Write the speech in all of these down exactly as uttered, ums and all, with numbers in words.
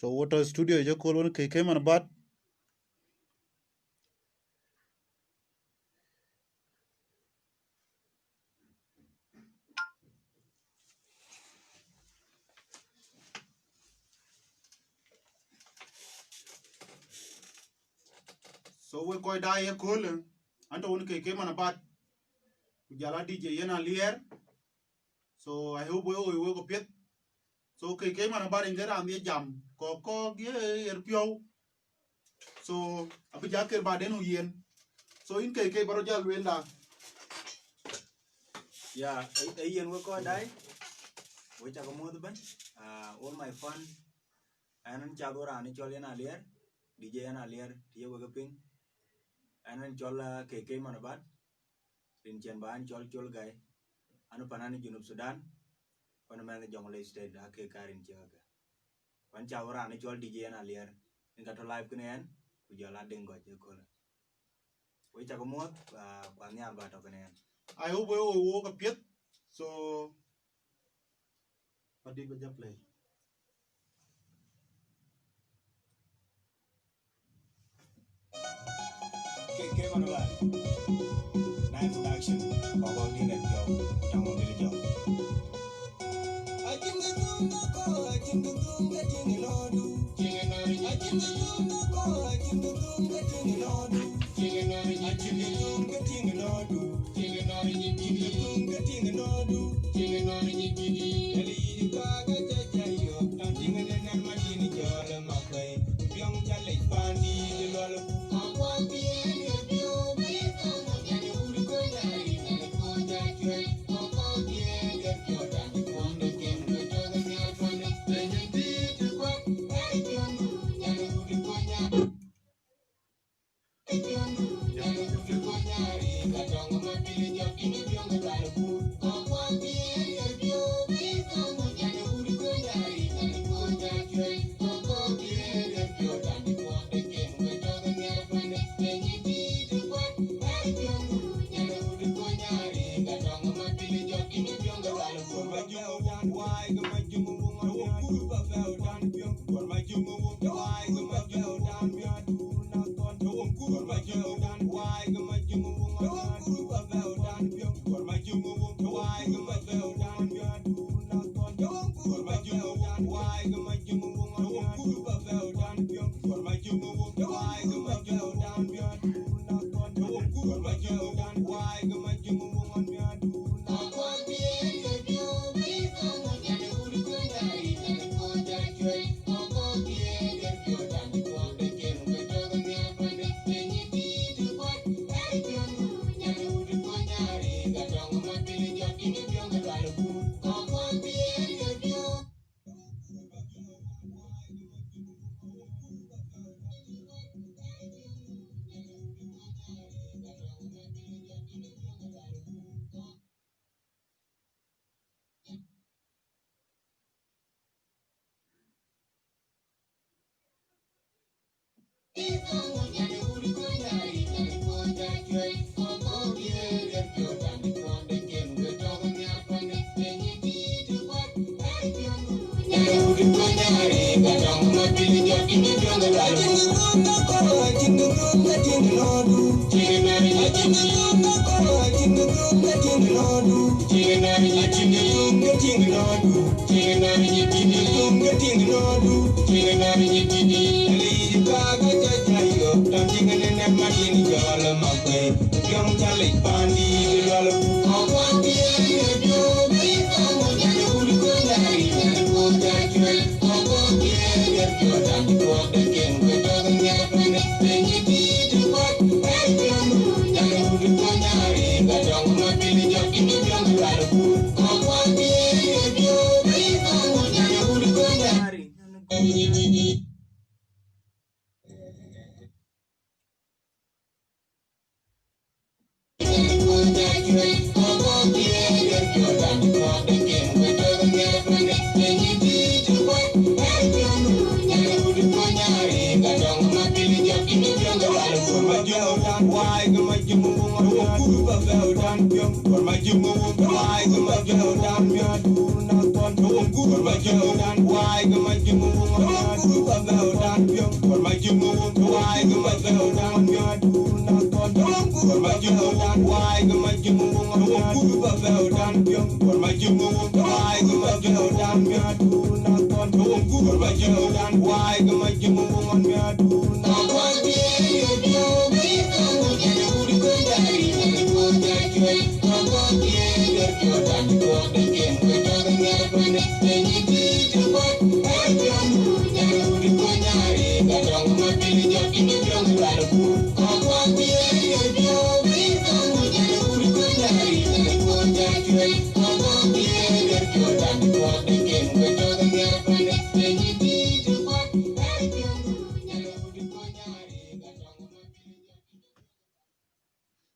So wo tɔ̈ studio yic ëkööl wën K K Manabat. So wek kɔc daai ëkööl, an tɔ̈ wën K K Manabat, ku jɔl a D J yen Aliɛɛr. So I hope we we we ko piɛth. So K K Manabat yen ke raan ye jam, kɔ̈k kɔ̈k ye yer piɔ̈u. So abï ja ker baden yen. So yïn K K, ba rɔt jal lueel da. Ya, ee yen wek kɔc daai, we cak muɔ̈th ëbɛ̈n. Ah, all my fan, ɛn ɛn cath wo raan cɔl yen Aliɛɛr, D J yen Aliɛɛr, të ye wek piŋ. Ɛn ɛn cɔl, ah, K K Manabat, rin cɛn ba ɛn cɔl Col Gai, an panan Junub Sudan, ku an mɛnh Jonglei State, ake ka rin ciɛk ake. Ku an cath wo raan cɔl D J yen Aliɛɛr, yen ka tɔ̈ live kënë ɛn, ku jɔl a Deŋ Gɔc ëkööl. We cak muɔ̈th, ah, ku anhiaar ba tɔ̈ kënë ɛn. I hope we wo wo ka piɛth. So, Adï ba ja play. K K Manabat. Nice production. Baba Dina Joe. Tamo Billy Joe.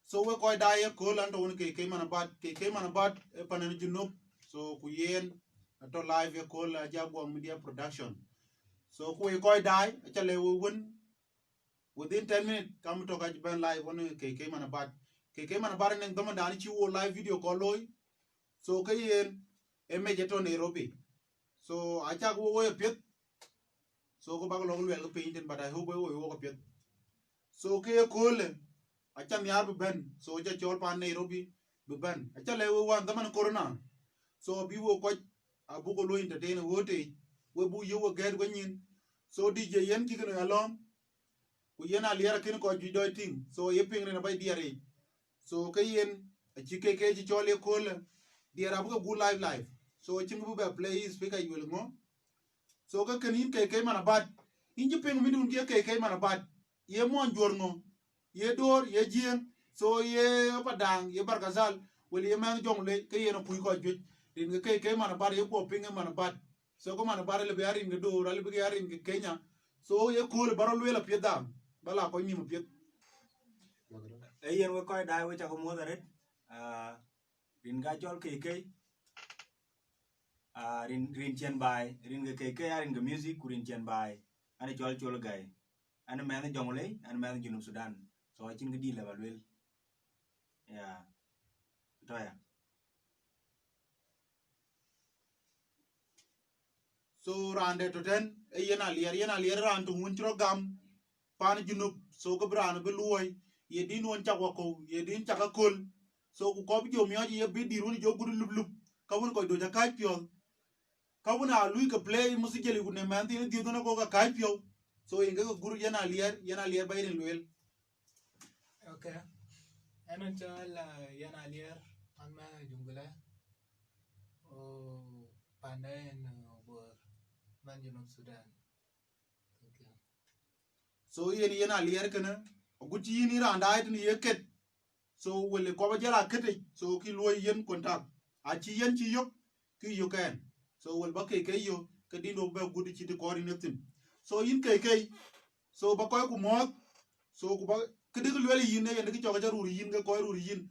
So we kɔc daai ëkööl, an tɔ̈ wën K K Manabat, K K Manabat ë pan ë Junub. So ku yen atɔ̈ live ëkööl, Ajaguɔŋ Media Production. So ku we kɔc daai, aca lɛ̈k we wën, within ten minutes, kam tɔ̈ ka cï bɛ̈n live wën K K Manabat. K K Manabat ënɔŋ dhamandan cï wo live video call looi. So ke yen ë mec ë tɔ̈ Nairobi. So acak wo wo ye piɛth. So ku bak lɔk luɛl ke piny tën, but I hope wo wo ke piɛth. So ke ye köölë, aca nhiaar bï bɛ̈n. So aca cɔl pan Nairobi bï bɛ̈n. Aca lɛ̈k we wan dhaman corona. So bï wo kɔc abuk lo entertain ë ɣööt yic, we buk yök we gɛ̈ɛ̈t we nyin. So D J yen cï kënë alɔ̈ɔ̈m, ku yen Aliɛr akën kɔc juëc dɔc tïŋ. So ye piŋ rin abäc diɛɛr yic. So ke yen acï K K cï cɔl ye köölë, diɛɛr abï ke gut live live. So acïn kë bï bɛ play yï speaker yuel ŋö. So ke kën yïn K K Manabat, yïn cï piŋ mindun cï ye K K Manabat, ye muɔny juɔ̈r ŋö, ye Door, ye Jiëëŋ, so ye Padaŋ, ye Barkazal, wël ye mɛnh Jɔŋlei, ke yen akuc kɔc juëc. Rin ke K K Manabat ye kuɔ piŋ ë Manabat. So ke Manabat alë bï ya rin ke Door, alë bï ke ya rin ke Kenya. So ye kööl ba rɔt lueel apiɛth dam, ba la kɔc nïm apiɛth. Ee yen, we kɔc daai, we cak muɔ̈th arëët. Ah, rin ka cɔl K K, ah, rin, rin cien baai, rin ke K K a rin ke music, ku rin cien baai, an cɔl Col Gai. An mɛnh Jɔŋlei, an mɛnh Junub Sudan. So acïn kë dït lë ba lueel. Ya. Tɔ̈ ya. So raan de tɔ̈ tɛ̈n, ee yen Aliɛr, yen Aliɛr raan töŋ wën cï rɔt gam pan Junub. So ke bï raan bï luɔi, ye din wën cak wakɔ̈u, ye din cak aköl. So ku kɔp jɔ miɔɔc ye bï dït wën jɔ gut luplup, ka wën kɔc döc akääc piɔ̈ɔ̈th. Ka wën aa lui ke play musically ku ne mɛnh thiin dhiëth wën akɔ̈k akääc piɔ̈u. So yen ke ke gur yen Aliɛr, yen Aliɛr ba yen lueel. Okay. Ɛn an cɔl, uh, yen Aliɛr, an mɛnh Jɔŋlei. O panda en, uh, Bor, man Junub Sudan. Thank you. So yen, yen Aliɛr kënë, agut cï yïn yï raan daai tën ye ket. So wël kɔp ajël a ket yic, so kï luɔi yen contact. Acï yen cï yök, kï yök ɛn. So wël ba K K yök, ke din wok bɛ gut cït kɔɔr yïn ethïn. So yïn K K, so ba kɔc ku mɔ̈ɔ̈th. So ku ba këdï kë lueel yïn, ee yen dï kë cɔk ca rur yïn, ke kɔc rur yïn.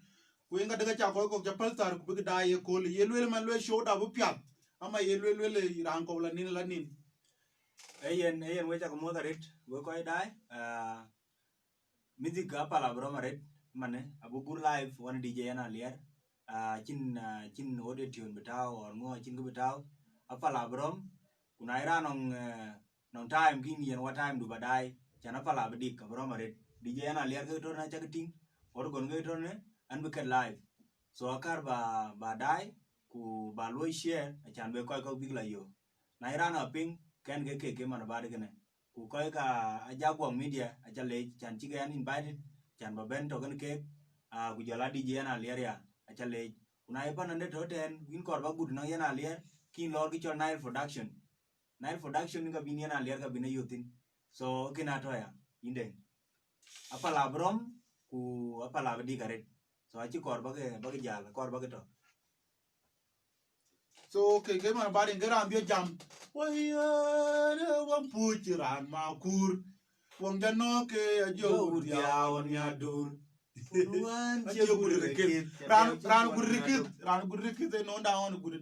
Ku yen ka dï ka ca kɔc kɔ̈k ca päl thar, ku bï kë daai ye kööl, ye lueel man lueel show da bï piath. Ama ye lueel lueel raan kɔ̈k la nin la nin. Ee yen, ee yen, we cak muɔ̈th arëët, we kɔc daai. Ah, music apal abï rɔm arëët, mane abï gur live wän D J yen Aliɛr. Ah, cïn, ah, cïn audio tune bï tääu, or ŋö, cïn kë bï tääu. Apal abï rɔm, ku na ye raan nɔŋ, eh, nɔŋ time, kïn yen wa time du ba daai, can apal abï dik, abï rɔm arëët. D J yen Aliɛr ke tɔ̈ na cak tïŋ, or gon ke tɔ̈ ne, an bï ket live. So akar ba, ba daai, ku ba luɔi share, acan be kɔc kɔ̈k bïk la yök. Na ye raan a piŋ, kɛn ke K K Manabat kënë. Ku kɔc ka Ajaguɔŋ Media, aca leec, can cïk ɛn invited, can ba bɛ̈n tɔ̈ kën keek, ah, ku jɔl a D J yen Aliɛr ya, aca leec. Ku na ye pan ande tɔ̈ tɛ̈n, yïn kɔɔr ba gut nɔŋ yen Aliɛr, kïn lɔɔr kë cɔl Nile Production. Nile Production ka bïn yen Aliɛr ka bïn a yök thïn. So kën atɔ̈ ya, yïn de. Apal abï rɔm, ku apal abï dik arëët. So acï kɔɔr ba ke, ba ke jäl, kɔɔr ba ke tɔ̈. So K K Manabat yen ke raan bï jam. Wayɛɛr ë wä puc raan makur. Wëŋ jɔ nɔ̈k ke ajɔ wut dhiau nya dur. Wun wään cie gut rikith. Raan, raan gut rikith, raan gut rikith ë nɔn da ɣɔn gut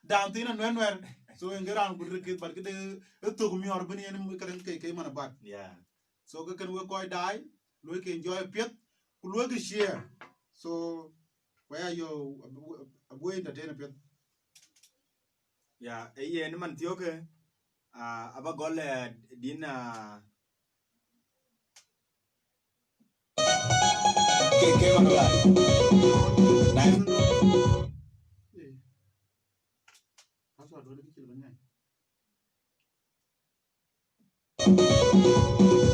dan thin anuɛr nuɛr. So yen ke raan gut rikith, but këde ë thök miɔɔr bën yen këdäŋ K K Manabat. Yeah. So ke kën wek kɔc daai, luɔi ke enjoy piɛth, ku luɔi ke share. So waya yo, abu, abu entertain piɛth. Ya, ee yen man thiɔ̈kë, ah, aba gɔl, eh, din, ah, Ke, ke man ba. Nice. Password wala ke cï bɛ̈n ŋɛ̈i.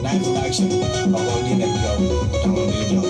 Nice production. Ba kɔn dït ë jɔk, tɔŋ dït jɔk.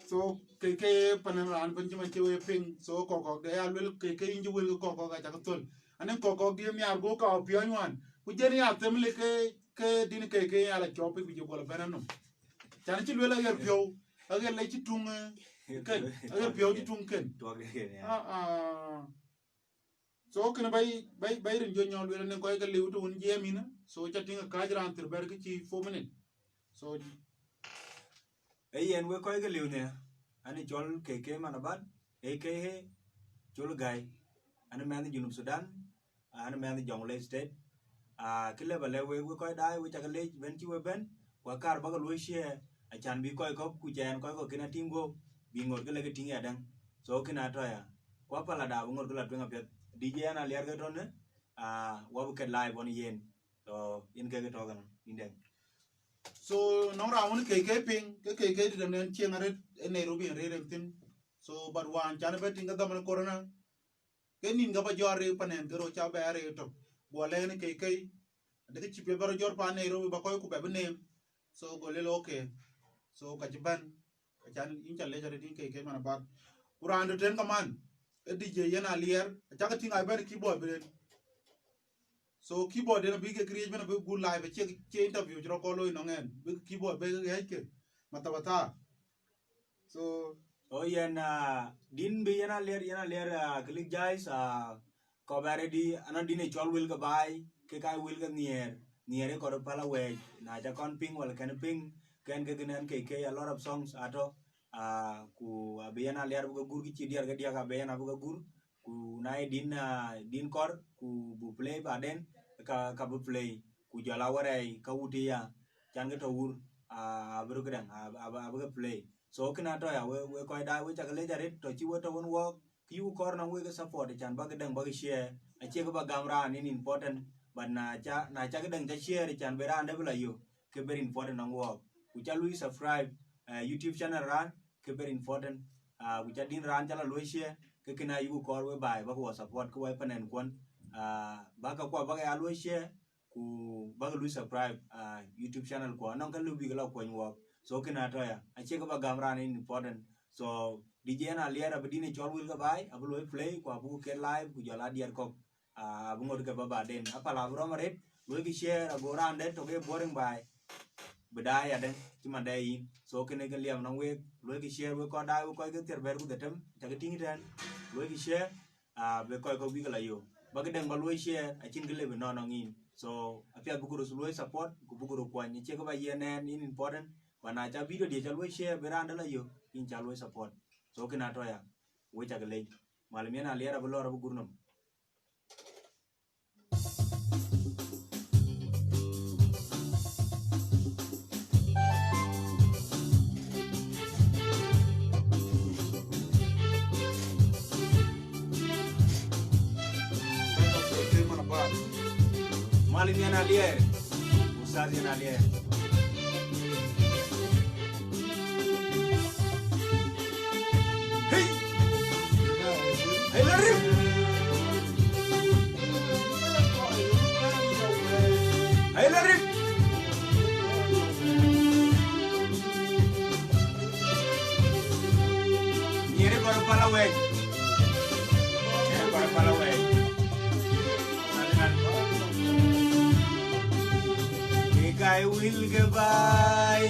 So ke ke panen raan bën cï man cï we piŋ, so kɔk kɔk de ya luel ke ke yïn cï wel ke kɔk kɔk acak thöl. Anen kɔk kɔk de miar go ka piɔny wan ku jeni ya them le ke ke din ke ke ya la cɔp ku jë gol bën anom. Can cï luel aɣer piɔu, aɣer le cï tuŋ, eh, ken, aɣer piɔu cï tuŋ ken. Ah, ah. So kën bay bay bay rin jɔ nyɔl wel ne kɔc ke liu to wun jiɛm ina. So ca tiŋ ka jran thir ber ke ci four minute. So e yen we kɔc ke liu ne, ani cɔl ke ke man aban, e ke he cɔl gai, ani mɛn Junub Sudan, ani mɛn Jonglei State. A kile ba le we we kɔc dai we ca ke lec ben ci we ben, wa kar ba ke luo share, a can bi kɔc kɔk ku cɛn kɔc kɔk kina tiŋ go, bi ŋot ke le ke tiŋ ya dɛŋ. So kina tɔya, kwa pala da bi ŋot ke la tueŋ apiɛth. D J an aliar ke tɔne. Ah, wɔ bï ket live on yen. So, yen kek tɔ̈ kënë, yïn Dɛŋ. So, nɔŋ raan wën kek kek piŋ, ke kek kek dït ëmën cieŋ arëët ë Nairobi yen rëër en thïn. So, but wään can bɛ tïŋ ke dhaman corona, ke nïn ka bä jɔt rëër panɛn ke röt ca bɛ rëër tök. Guɔ lɛ̈k en kek kek, adekë cï piɛth bä rɔt jɔt pan Nairobi bä kɔc ku bɛ bï neem. So, go lël, okay. So, ka cï bɛ̈n, acan yïn ca lec arëët yïn kek kek man abath. Ku raan döt tën kaman, ë D J yen Aliɛr, acakë tïŋ a bɛ̈n keyboard bï ren. So keyboard den abï ke create ben abï good live, acie, cie interview cï rɔt kɔn looi nɔŋ ɛn, bï keyboard bï ɣɛ̈c ke mathabatha. So, oh, yen, ah, din bï yen Aliɛr, yen Aliɛr, ah, click jais, ah, kɔp arëëdi, anɔŋ din ë cɔl Wil ke Baai, ke ka Wil ke Nhiɛɛr, Nhiɛɛr ë kɔr päl awɛɛc, na ca kɔn piŋ wala kɛn piŋ, kɛn ke gïn ɛn kek kek a lot of songs atɔ̈, ah, ku abï yen Aliɛr bï ke gur kë cï diɛr ke diäk abï yen abï ke gur, ku na ye din, ah, din kɔr, ku bu play baden, ka, ka bï play, ku jɔl a wärɛɛi ka wut ë ya, can ke tɔ̈ wur, ah, abï röt këdäŋ, ah, ah, abï ke play. So, kënë atɔ̈ ya, we, we kɔc daai, we cak lec arëët, tɔ̈ cï we tɔ̈ wën wɔɔk, kë yuk kɔɔr nɔŋ wek ke support, can bä këdäŋ bä ke share, acie kë bä gam raan yen important, but na ca, na ca këdäŋ ca share, can bï raan dɛ bï la yök, ke very important nɔŋ wɔɔk. Ku ca lui subscribe, eh, YouTube channel raan, ke very important. Ah, ku ca din raan ca la luɔi share, ke kënë ayuk kɔɔr we baai, bä ke wɔ support, ke wɔ panɛn kuɔn. Ah, bä ke kuɔ bä ke ya luɔi share, ku bä ke lui subscribe, ah, YouTube channel kuɔ, anɔŋ ka lëu bï ke la kuɔny wɔɔk. So, kënë atɔ̈ ya, acie kë bä gam raan yen important. So, D J yen Aliɛr abï din ë cɔl Wil ke Baai, abï luɔi play, ku abï ku ket live, ku jɔl a diɛt kɔ̈k. Ah, abï ŋot ke bä baden. Apal abï rɔm arëët, luɔikï share, ago raan dɛ̈t tök ë boring baai, bï daai adɛ̈ŋ, cï man dɛ yïn. So, kënë ke liɛm nɔŋ week, luɔikï share, wek kɔc daai, wek kɔc ke thiër bɛ̈t ku dhetem, cakï tïŋ tɛ̈n, luɔikï share, ah, bï kɔc kɔ̈k bï ke la yök. Bä këdäŋ bä luɔi share, acïn kë lëu bï nɔn nɔŋ yïn. So, apiɛth bï ku röt luɔi support, ku bï ku röt kuɔny, acie kë bä yiɛn ɛn yïn important, but na ca video diɛ̈ ca luɔi share, bï raan dɛ̈ la yök, yïn ca luɔi support. So, kënë atɔ̈ ya, we cak lec. Malim yen Aliɛr abï lɔɔr abï gur nɔm. Malim yen Aliɛr, Ustaz yen Aliɛr. Hey! Hey, Larry! Hey, Larry! Nhiɛɛr ë kɔr päl awɛɛc. Nhiɛɛr ë kɔr päl awɛɛc. Ke ka ye Wil ke Baai,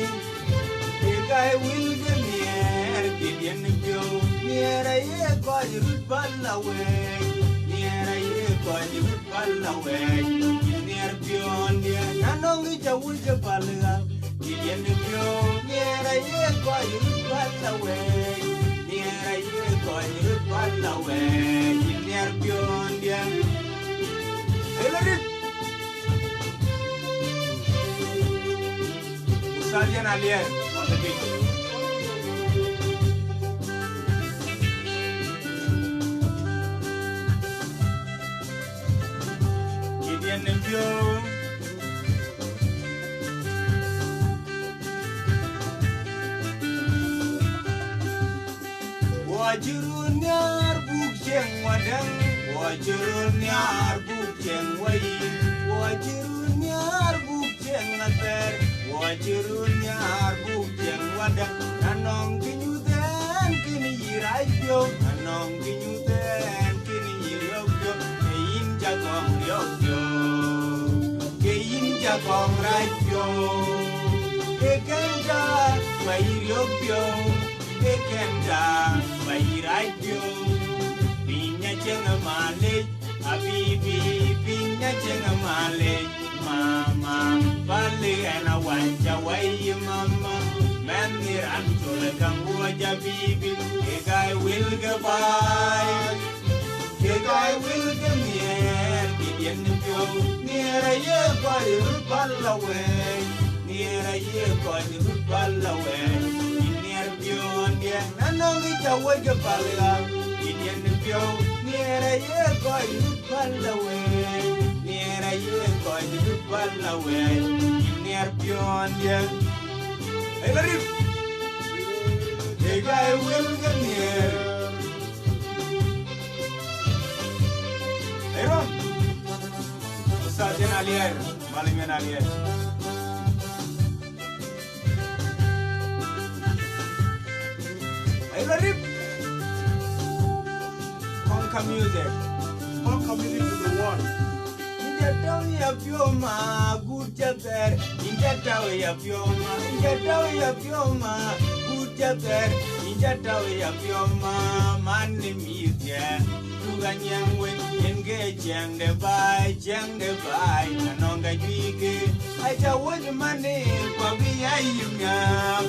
ke ka ye Wil ke Nhiɛɛr, kë diɛn piɔ̈u, Nhiɛɛr aye kɔc röt päl awɛɛc, Nhiɛɛr aye kɔc röt päl awɛɛc, Nhiɛɛr piɔ̈ndiɛ̈, na nɔŋ kë ca wöc ke päl ɣa, kë diɛn piɔ̈u, Nhiɛɛr aye kɔc röt päl awɛɛc, Nhiɛɛr aye kɔc röt päl awɛɛc, Nhiɛɛr piɔ̈ndiɛ̈. Ëlä rip. Ustaz yen Aliɛr on the beat. Kë diɛn piɔ̈u. Wɔ cï röt nhiaar buk cieŋ wadäŋ, wɔ cï röt nhiaar buk cieŋ wayic, wɔ cï röt nhiaar buk cieŋ athɛɛr, wɔ cï röt nhiaar buk cieŋ wadäŋ. Na nɔŋ kë nyuth ɛn kën yï rac piɔ̈u, na nɔŋ kë nyuth ɛn kën yï riɔ̈k piɔ̈u, ke yïn ca kɔŋ riɔ̈k piɔ̈u, ke yïn ca kɔŋ rac piɔ̈u, ke kën ca ba yï riɔ̈k piɔ̈u, ke kën ca ba yï rac piɔ̈u. Piny acieŋ ë malec, abibi, piny acieŋ ë malec. Mama, bali ɛn awany ca wai mama, mɛn ni ran col kaŋ wuɔc abibi, ke ka ye Wil ke Baai, ke ka ye Wil ke Nhiɛɛr, kë diɛn piɔ̈u, Nhiɛɛr aye kɔc röt päl awɛɛc, Nhiɛɛr aye kɔc röt päl awɛɛc, Nhiɛɛr piɔ̈ndiɛ̈, na nɔŋ kë ca wöc ke päl ɣa, kë diɛn piɔ̈u, Nhiɛɛr aye kɔc röt päl awɛɛc, Ye kɔc röt päl awɛɛc, yïn nhiɛɛr piɔ̈ndiɛ̈. Ë la rip, ë ka ë wël ke nhiɛɛr. Ë rɔm, Ustaz yen Aliɛr, Malim yen Aliɛr. Ë la rip. Conquer music. Conquer music to the world. Inja tau ya pioma, good jabber. Inja tau ya pioma, inja tau ya pioma, good jabber. Inja tau ya pioma, man ni mi dia. Tuga nyang wen, yen ke chang de bai, chang de bai, na nong ga jui ke. Aca wöc mane, kwa bi ya yim nya,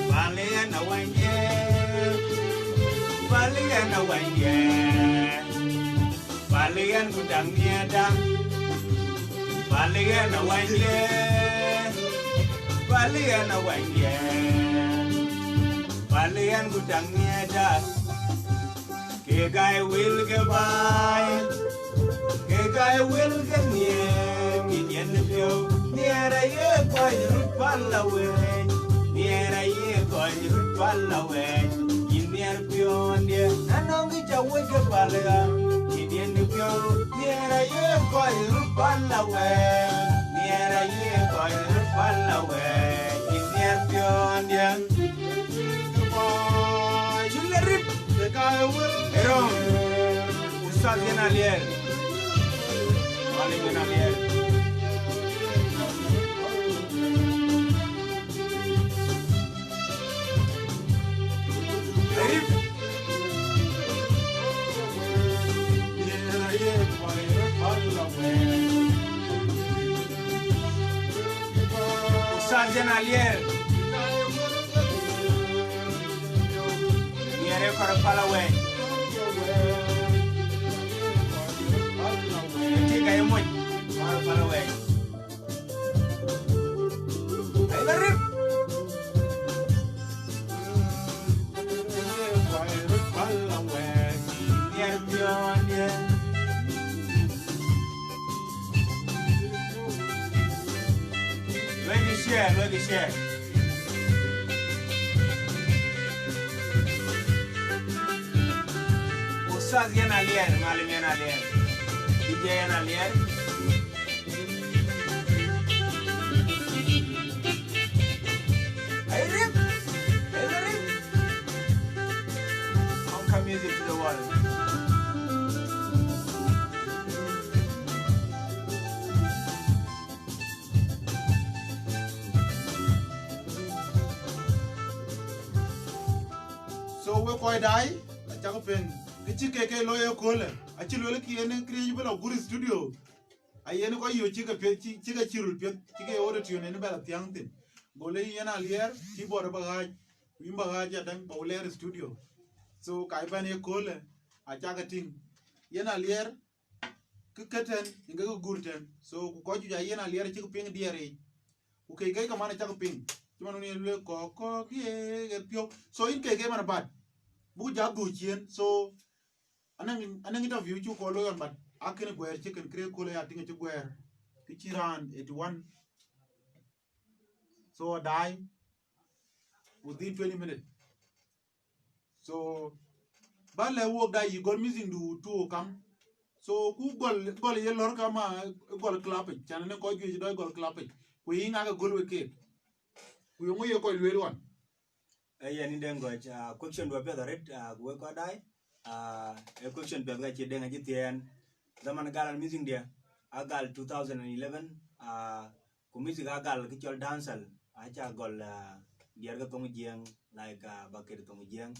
pale ya na wanye. Pale ya na wanye. Pale ya ku dang nia da. Pale ya na wanye. Pale ya na wanye. Pale ya ku dang nia da. Ke gai wil ke bai, ke gai wil ke nier, ki nyen piu, nier a ye kɔc rut pal awec, nier a ye kɔc rut pal awec, yin nier piɔndiɛ, anɔŋ ki ca wec ke pal ya, ki nyen piu, nier a ye kɔc rut pal awec, nier a ye kɔc rut pal awec, yin nier piɔndiɛ. Cï la rip. Ë rɔm. Ustaz yen Aliɛr. Malim yen Aliɛr. Rip. Ustaz yen Aliɛr. Niɛɛr ë kɔr pal awɛɛc. Tik aye moc kɔr pal awɛɛc. Ai la rip. Niɛɛr piɔ̈ndiɛ. Luɛ̈kï share, luɛ̈kï share. Ustaz yen Aliɛr, Malim yen Aliɛr. D J yen Aliɛr. Ai rip, ai la rip. Conquer music to the world. So we kɔc daai, acak piŋ, kë cï ke ke looi ëköölë, acï lueel kï yen ë këriëëc bï lɔ gur studio, ayen kɔc yök cï ke piɛth, cï, cï ke cï röl piɛth, cï ke auto tune yen bɛ lɔ thiäŋ thïn. Go le yen Aliɛr, keyboard bä ɣaac, ku yïn bä ɣaac adäŋ, bä wä lɛɛr studio. So ka bɛ̈n ëköölë, acak ke tïŋ. Yen Aliɛr, kë kë tɛ̈n, yen ke kë gur tɛ̈n. So ku kɔc juëc ayen Aliɛr acïk piŋ diɛɛr yiic. Ku kek kek ke man acak piŋ. Cï man wën yen lueel kɔ̈k kɔ̈k ye ɣet piɔ̈u. So yïn kek ke man abat. Buk jak dhuk ciëën. So anäŋ, anäŋ interview cuk kɔn looi ɣɔn, but akënë guɛɛr cï kën kërë köl aya tïŋ acï guɛɛr. Kë cï raan eighty one. So daai within twenty minutes. So bä lɛ̈k wok da yï gɔl music du tuo kam. So ku gɔl, gɔl ye lɔ̈r kama, gɔl club ic, can ne kɔc juëc dɔc gɔl club ic. Ku yï ŋa ke gɔl wek keek. Ku yöŋö ye kɔc lueel wan. Ee yen ë den gɔc, ah, question du apiɛth arët, ah, ku wek kɔc daai. Ah, ee question piɛth ka cï deŋ acï thiɛɛn. Dhaman gal an music dia, agal two thousand and eleven, ah, ku music agal kë cɔl dancehall, aca gɔl, ah, diɛɛr ke thoŋ Jiëŋ, like, ah, ba ket thoŋ Jiëŋ.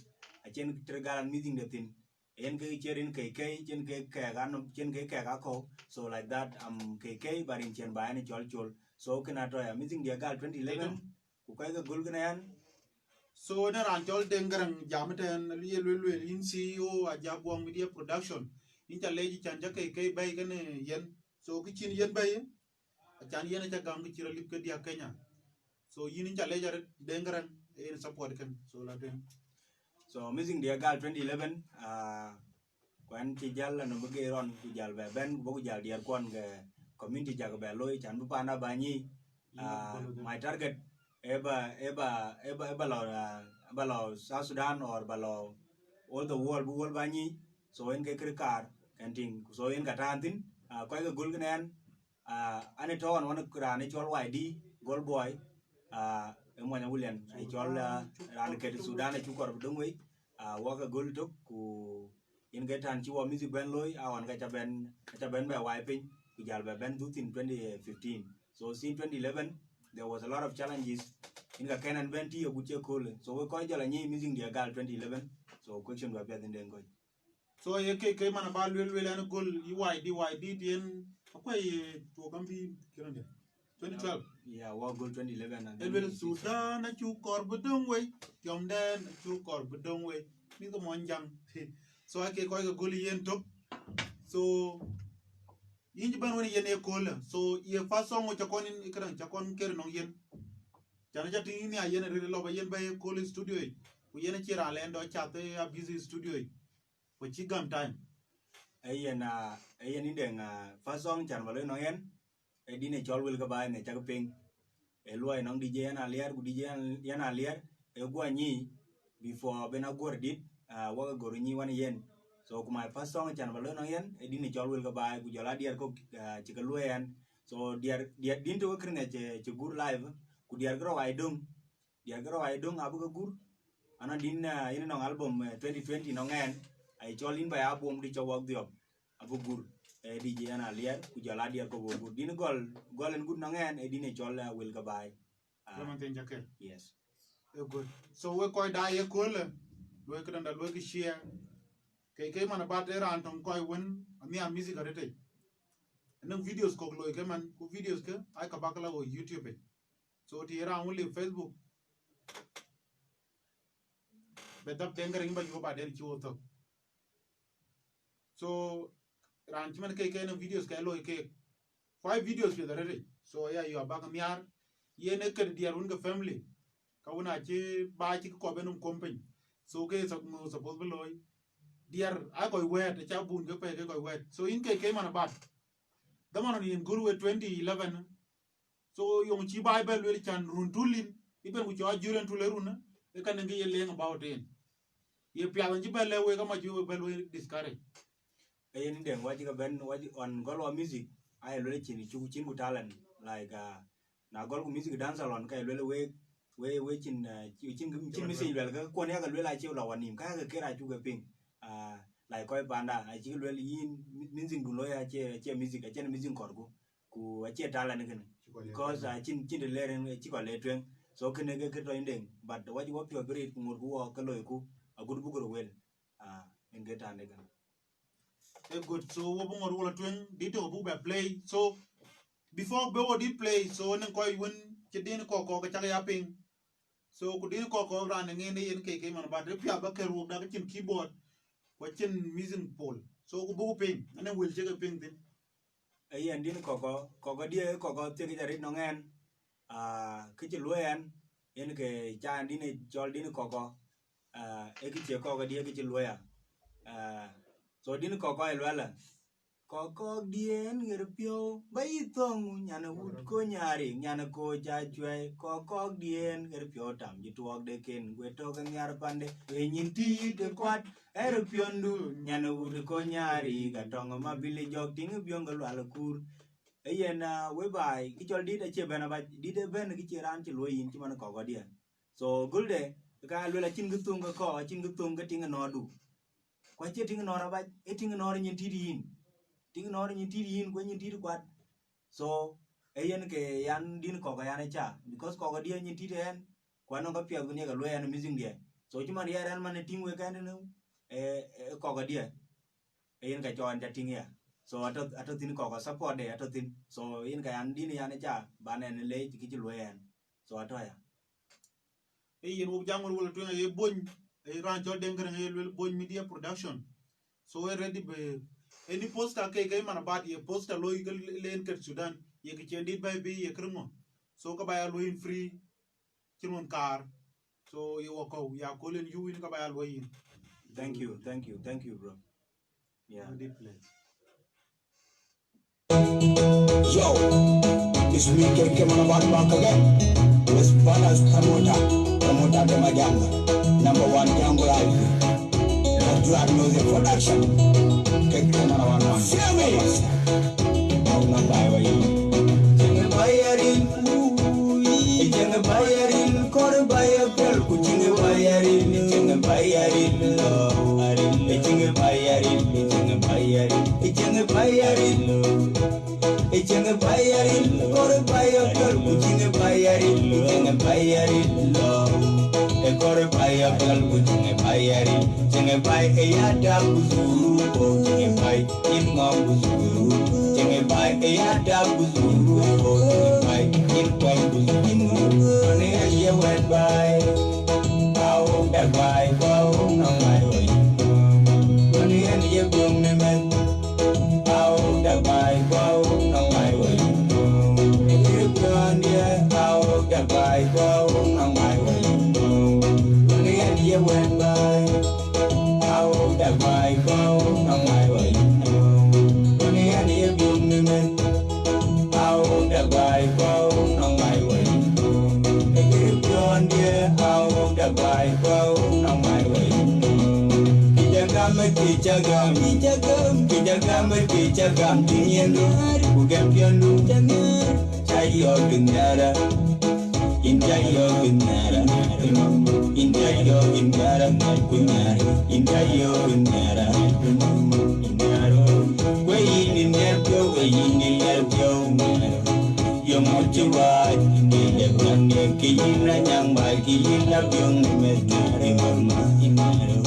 Acïn tër gal an music de thïn. Yen ke ciɛ̈t yen K K, cïn ke kɛɛk anɔm, cïn ke kɛɛk akɔ̈u. So like that, I'm K K, but yen cïn ba yen cɔl col. So kën atɔ̈ ya, music dia gal twenty eleven, ku kɔc ke gol kën aya. So në raan cɔl Deŋ Garaŋ jam tɛ̈n, ye lueel lueel, yïn C E O Ajak Buang Media Production. Yïn ca leec can ca K K bɛ̈i kënë yen. So kë cïn yen bɛ̈i, acan yen aca gam kë cï rɔt lip ke diäk Kenya. So yïn yïn ca leec arët Deŋ Garaŋ, yen support kën. So la tueŋ. So music dia gal twenty eleven, ah, ku an cï jäl anɔm bï geer ɣɔn, ku jäl bɛ bɛ̈n, ku bɔ̈ ku jäl diɛɛr kuɔn ke community jakë bɛ looi, can bï panda ba nyic. Ah, my target ë ba, ë ba, ë ba, ë ba lɔ, ah, ba lɔ South Sudan or ba lɔ all the world, bï world ba nyic. So yen ke kërë kaar kɛn tïŋ. So yen ka tään thïn, ah, kɔc ke gol kënë ɛn, ah, an ë tɔ̈ ɣɔn ɣɔn raan ë cɔl Y D, Gold Boy, ah, ë mony Awulian, ë cɔl, ah, raan ket Sudan, acuk kɔɔr bï döŋ wei, ah, wɔ ke gol tök, ku yen ke tän cï wɔ music bɛn looi, a ɣɔn ke ca bɛn, ke ca bɛn bɛ wai piny, ku jäl bɛ bɛn dhuth in twenty fifteen. So since twenty eleven, there was a lot of challenges. Yen ka kɛn ɛn bɛn tï agut cï köölë. So we kɔc jɔl anyic music diɛ gal twenty eleven. So question du apiɛth in den kɔc. So ye ke, ke man aba luel, luel ɛn gol, Y D, Y D tien, akuɛi, eh, tuɔk gam bï, kërëndë, twenty twelve. Yeah, wɔ gol twenty eleven and e then luel twenty sixteen. Sudan acuk kɔɔr bï döŋ wei, tiɔmdɛn acuk kɔɔr bï döŋ wei. Mïth ke mɔny jaŋ. So ake kɔc ke gol yen tök. So yïn cï bɛ̈n wën yen ë köölë. So ye first song ca kɔn in këdäŋ, ca kɔn ker nɔŋ yen. Can ca tïŋ yïn ya yen ril lɔ ba yen ba ye kööl studio yic. Ku yen acie raan lɛn dɔ cath, eh, a busy studio yic. Ku cï gam time. Ee yen, ah, ee yen indɛŋ, ah, first song can ba looi nɔŋ yen, ee din ë cɔl Wel ke Baai në cak piŋ. Ee luɔi nɔŋ D J Yen Aliɛr, ku D J Yen, Yen Aliɛr, ee guɔ nyic before ben aguɔr dit, ah, wak agor nyic wan yen. So ku my first song can ba looi nɔŋ yen, ee din ë cɔl Wel ke Baai, ku jɔl adiɛr kɔ̈k, ah, cï ke luɔi ɛn. So diɛr, diɛr din tök kërë ŋɛc cï, cï gur live, ku diɛr kërɔ wai döŋ. Diɛr kërɔ wai döŋ abï ke gur. Anɔŋ din, ah, yen nɔŋ album, eh, twenty twenty nɔŋ ɛn, ai cɔl in ba ya bom di cɔk wak dhiɔp. Abï gur, eh, D J Yen Aliɛr, ku jɔl adiɛr kɔ̈k bï gur. Din gɔl, gɔl en gut nɔŋ ɛn, ee din ë cɔl, eh, Wel ke Baai. Ah, Clement Thieny Jakër. Yes. Eh, good. So we kɔc da ye köölë, luɔi këdäŋ da luɔi kë share. Ke, ke man abat ee raan töŋ kɔc wën, anhiar music arëtëc. Anɔŋ videos kɔ̈k looi ke man, ku videos ke, ai ka bak la wo YouTube yic. So tï raan wun liu Facebook, bɛ dhap den ke riŋ ba yuɔp aden cï wo thök. So raan cï man ke, ke anɔŋ videos ke looi ke. Five videos piɛth arëtëc. So ya yua bak nhiar. Yen ee kët diɛr wun ke family. Ka wun acï ba cï kɔp en nɔm kom piny. So ke sap-, ŋö suppose bï looi. Diɛr a kɔc wɛɛt, aca bun ke pɛi ke kɔc wɛɛt. So yïn ke, ke man abat. Dhaman yen gur we twenty eleven. So yöŋ cï Baai bɛ luel can run tul in, iben ku cɔɔc jur en tul e run, e kan nïŋ ke ye leŋ about en. Ye piath en cï bɛ lɛ̈k wek ama cï we bɛ luel discourage. Ee yen deŋ wac ke bɛn wac on gɔl wa music, aye luel cin cuk cin ku talent, like, ah, na gɔl ku music dance alon ka ye luel wek, we, we cin, ah, ci-, cin, cin music luel ka kuɔn yak luel acie la wanim, ka yak ker acuk e piŋ. Ah, like kɔc panda, acï luel yin mi-, music dun looi acie, acie music, acie music kɔrku. Ku acie talent kënë, because, ah, cin, cin të lɛɛr en cï kɔc le tueŋ. So kënë ke kë tɔ indeŋ, but wac wɔ piɔ̈ɔ̈th bï rit ku ŋot ku wɔ ke loi ku agut buk rɔ wel. Ah, en ke tande kënë. E good, so wɔ bï ŋot wɔ la tueŋ, dit wɔ buk bɛ play. So before bï wɔ dit play, so ënɔŋ kɔc wën cï din kɔk kɔk cak ya piŋ. So ku din kɔk kɔk raan ŋen yen ke, ke man abat piath ba kër wok dak cin keyboard, ku cin music pol. So ku buk piŋ, ënɔŋ wel cï ke piŋ thïn. Ee yen din kɔkɔ, kɔkɔ diɛ kɔkɔ thiek ca rit nɔŋ ɛn, ah, kë cï luɔi ɛn, yen ke ca ɛn din cɔl din kɔkɔ, ah, ee kë cie kɔkɔ diɛ kë cï luɔi a. Ah, so din kɔkɔ ë luɛlɛ. Kɔkɔɔk diɛn ɣer piɔ̈u, ba yï thöŋ, nyan wut kony ari, nyan koc acuɛi, kɔkɔɔk diɛn ɣer piɔ̈u tam, jï tuɔɔk de ken, guet tök ë nhiar pande, we nyin tiit ë kuat, ɣer piɔ̈ndu, nyan wut kony ari, ka tɔŋ ma bili jɔk tiŋ biöŋ ke lual kur. Ee yen, ah, we baai, kë cɔl dit acie bɛn abac, dit ë bɛn kë cie raan cï luɔi yïn cï man kɔkɔ diɛn. So gulde, ka luel acïn kë thöŋ ke kɔɔk, acïn kë thöŋ ke tiŋ ënɔɔdu. Ku acie tiŋ ënɔɔr abac, ee tiŋ ënɔɔr nyin tit yïn. Tiŋ ënɔɔr nyin tit yïn, ku nyin tit kuat. So ee yen ke yan din kɔkɔ yan ë ca, because kɔkɔ diɛ nyin tit ɛn, ku anɔŋ ka piɛth ku niɛk aluɔi ɛn ë missing diɛ. So cï man riɛɛr ɛn man ë tiŋ wek ɛn ënë, ee, ee kɔkɔ diɛ. Ee yen ka cɔɔn ca tiŋ ya. So atɔ, atɔ thin kɔkɔ support de, atɔ thin. So yen ka yan din yan ë ca, ban ɛn ë leec kë cï luɔi ɛn. So atɔ ya. Ee yen wok jam wël wël tueŋ aye Bony, ee raan cɔl Deŋ Gërëŋ aye luel Bony Media Production. So ee ready bï any poster ke, ke man abat ye poster looi ke len ket Sudan, ye kë cien dit bɛ̈i bï ye kërë ŋö. So ka ba ya luɔi in free, cïn ŋön kaar. So ye wɔ kɔ̈u, ya köl en yu in ka ba ya luɔi in. Thank you, thank you, thank you, bro. Yeah. Dit, please. Yo, it's me, K K Man Bad, back again. With Banas Promoter, Promoter de Majanga, number one Jungle Life. Don't drag music production. K K Man Bad, man. Feel me? Don't know why we. Ceng bayarin, ceng bayarin, kor baya pel, ku ceng bayarin, ceng bayarin, lo, arin, ceng bayarin, ceng bayarin, ceng bayarin, lo. Eceng bayarin, kor baya pel, ku ceng bayarin, eceng bayarin, lo. E kor baya pel, ku ceng bayarin, ceng bay e ya da ku zuru, ko ceng bay in ngom ku zuru, ceng bay e ya da ku zuru, ko ceng bay in kwai ku zuru. Mane ye wet bay, au da bay, ko au na bay oi. Mane ye biong ne men. Au da bai, ko au na bai wai. Kiri pion dia, au da bai, ko au na bai wai. Ni en ye wen bai. Au da bai, ko au na bai wai. Ni en ye biong ni men. Au da bai, ko au na bai wai. Kiri pion dia, au da bai, ko au na bai wai. Kijagam, kijagam, kijagam, kijagam, kijagam, tinyendu, kugam piondu, chayo kinyara, injayo kinyara, injayo kinyara, kunyara, injayo kinyara, kunyara. Kwe yin in yer pio, kwe yin in yer pio, Yom Muchiwaj, kile kane kiyin na nyang bai kiyin na biong ni me tari mama inaro.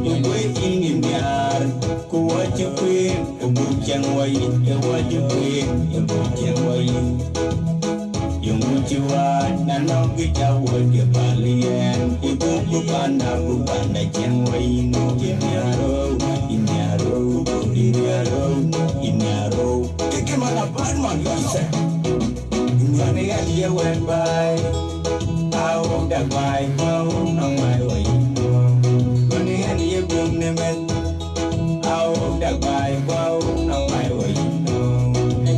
Iwe ini miar, ku wachi kwe, ku buk chang wai, e wachi kwe, e buk chang wai. Yom Muchiwaj, na nong ki cha wai ke pali yen, ku buk ku panda, ku panda chang wai, no ki miaro, ki miaro, ki miaro, ki miaro. Keke mana bad man, listen. Mane ya ye wen bai. Au da bai, ko au na bai wai. Mane ya ye biong ne men. Au da bai, ko au na bai wai.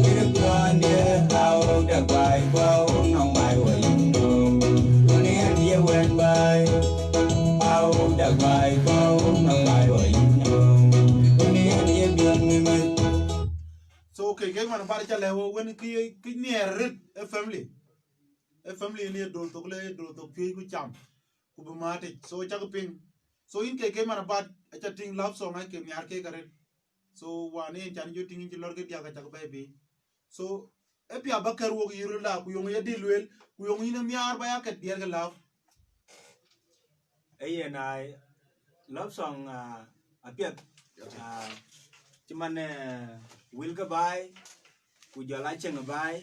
Kiri pion dia, au da bai, ko au na bai wai. Mane ya ye wen bai. Au da bai, ko au na bai wai. Mane ya ye biong ne men. So ke ke man bar cha le wo wen ki ki nier rit e family. E family ni dol tok le dol tok pi ku cham. Ku bi mate. So cha ku ping. So in ke ke man bar cha ting love song ai ke niar ke kare. So wa ni chan jo ting in chi lor ke dia ka cha ku bai bi. So e pia ba ker wo yiro la ku yong ye di luel ku yong in niar ba ya ke dier ke love. Eyen ai love song uh, apiath uh, cuman uh, wil ke bai ku jɔl a ceng bai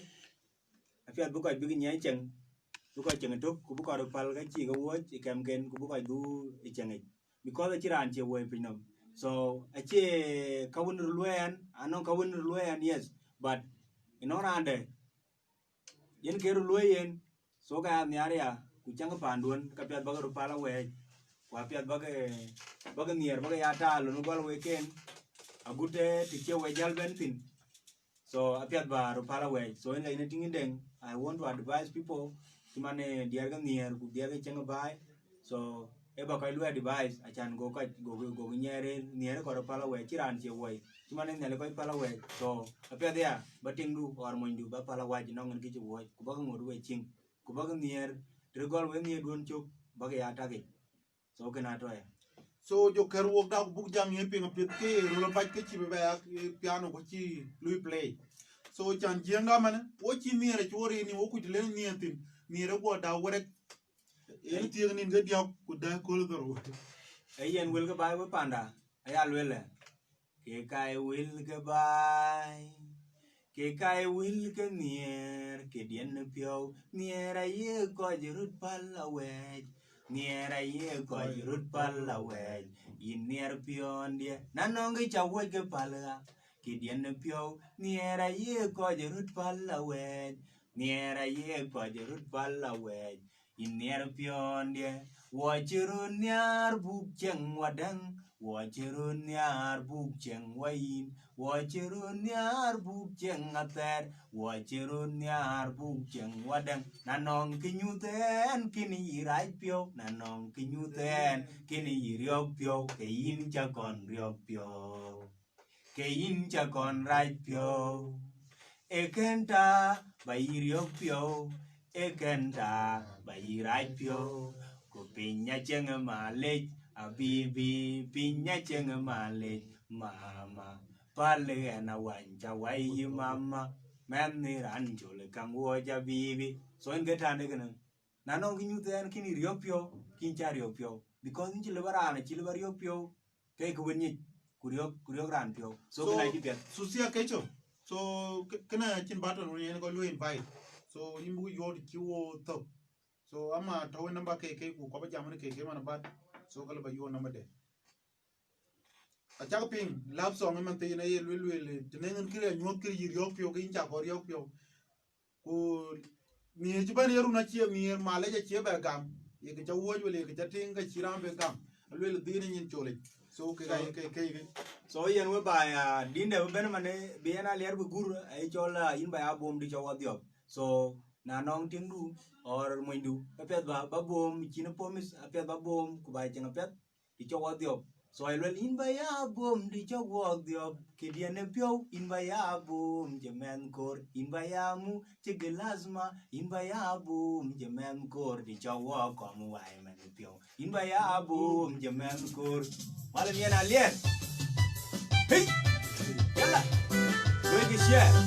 apiath bï kɔc bïk nyiɛc ceng bï kɔc ceng tök ku bï kɔc röt päl ke cï ke wuɔ̈c ë kɛmken ku bï kɔc dhuu ë ceng yic because acï raan cie wuɔ̈c piny nɔm. So acie ka wën röt luɛɛn anɔŋ ka wën röt luɛɛn, yes, but ënɔŋ raan dɛ yen ke röt luɔ̈i yen. So ka ya nhiar ya ku cäŋ panduön ka piath bäk röt pal awɛɛc ku apiath bäk bäk nhiɛɛr bäk ya taal lon gɔl wek ken agut të cie wek jäl bɛ̈n thïn. So apiath ba röt pal awɛɛc. So yen la yen tiŋ deŋ, I want to advise people cï man diɛɛr ke nhiɛɛr ku diɛɛr ke cäŋ baai. So e ba kɔc luɛɛr device acan go kɔc go go nyiɛɛr nhiɛɛr kɔc röt pal awɛɛc cï raan cie wuɔ̈i cï man nhiɛɛr kɔc pal awɛɛc. So apiath ya ba tiŋdu ɣɔr monydu ba pal awɛɛc nɔŋ en kë cï wuɔ̈c ku bäk ŋot we ciŋ ku bäk nhiɛɛr të gɔl we nhiɛɛr duön cök bäk ya takic. So kën atɔ̈ ya. So jo kɛr wok dak buk jam ye piŋ apiɛth ke rol abac ke cï bɛ ya piano ku cï lui play. So can jiëŋ gamane wo cï nhiɛɛr acuɔɔr yeni wo kuc lëŋ nhiɛɛr thïn nhiɛɛr e guɔ da wërek. Yen thiëëk nin ke diɔ̈k ku dɛ̈ köl dhorou. Ee yen wël ke baai we panda aya luelë. Ke ka ye wël ke baai, ke ka ye wël ke nhiɛɛr, ke diɛn piɔ̈u nhiɛɛr aye kɔc röt päl awɛɛc, nhiɛɛr aye kɔc röt päl awɛɛc, yïn nhiɛɛr piɔ̈ndiɛ̈ na nɔŋ kë ca wuɔ̈c ke päl ɣa, ke diɛn piɔ̈u nhiɛɛr aye kɔc röt päl awɛɛc, nhiɛɛr aye kɔc röt päl awɛɛc. Yïn nhiɛɛr piɔ̈ndiɛ̈, Wɔ cï röt nhiaar buk cieŋ wadäŋ, wɔ cï röt nhiaar buk cieŋ wayïn, wɔ cï röt nhiaar buk cieŋ athɛɛr, wɔ cï röt nhiaar buk cieŋ wadäŋ. Na nɔŋ kë nyuth ɛn kën yï rac piɔ̈u, na nɔŋ kë nyuth ɛn kën yï riɔ̈k piɔ̈u, ke yïn ca kɔn riɔ̈k piɔ̈u. Ke yïn ca kɔn rac piɔ̈u, ee kën ta ba yï riɔ̈k piɔ̈u, ee kën ta ba yï rac piɔ̈u. Ku piny acieŋ ë malec, abibi, piny acieŋ ë malec, mama. Päl ɣɛn awany ca wai yï mama, mɛnh ë raan col ë kaŋ wuɔc abibi. So yen ke tande kënë. Na nɔŋ kë nyuth ɛn kën yï riɔ̈k piɔ̈u, kën ca riɔ̈k piɔ̈u. Because yïn cï lëu ba raan, acï lëu ba riɔ̈k piɔ̈u. Ke kë wën nyic, ku riɔ̈k, ku riɔ̈k raan piɔ̈u. So, so, kënë acï piɛth. So, sia keco. So, kë-, kënë acïn button wën yen kɔc luɔ̈i invite. So, yïn buk yuɔ̈ɔ̈t cï wo thök. So, ama tɔ̈u ë number ke, ke ku kɔc ba jam në ke, ke man abat. So, ka lëu ba yuɔ̈ɔ̈t number de. Acak piŋ, love song ë man thïn aye luel luel, të nɛŋ ën kërë anyuɔ̈th kërë yï riɔ̈k piɔ̈u, ke yïn ca kɔn riɔ̈k piɔ̈u. Ku miëër cï bɛ̈n ye run acie miëër, malec acie bɛ gam, ye kë ca wuɔ̈c wël ye kë ca tïŋ, ka cï raan bɛ gam, aluel dhil ë nyin colic. So, ke ka ye ke, ke, ke. So, yen we ba ya, dïn de bï bɛ̈n man, bï yen Aliɛr bï gur, aye cɔl, ah, yïn ba ya bom dï cɔk wadhiɔp. So, na nɔŋ tiŋdu, or monydu, apiɛth ba, ba bom, cïn promise, apiɛth ba bom, ku ba cieŋ apiɛth, dï cɔk wadhiɔp. So, aye luel, yïn ba ya bom, dï cɔk wadhiɔp, këdiɛn ë piɔ̈u, yïn ba ya bom, cï mɛnh koor, yïn ba ya muk, cï gilazma, yïn ba ya bom, cï mɛnh koor, dï cɔk wɔ kɔm wai mɛnh piɔ̈u. Yïn ba ya bom, cï mɛnh koor. Malim yen Aliɛr. Hey! Yalla. Luel kë share.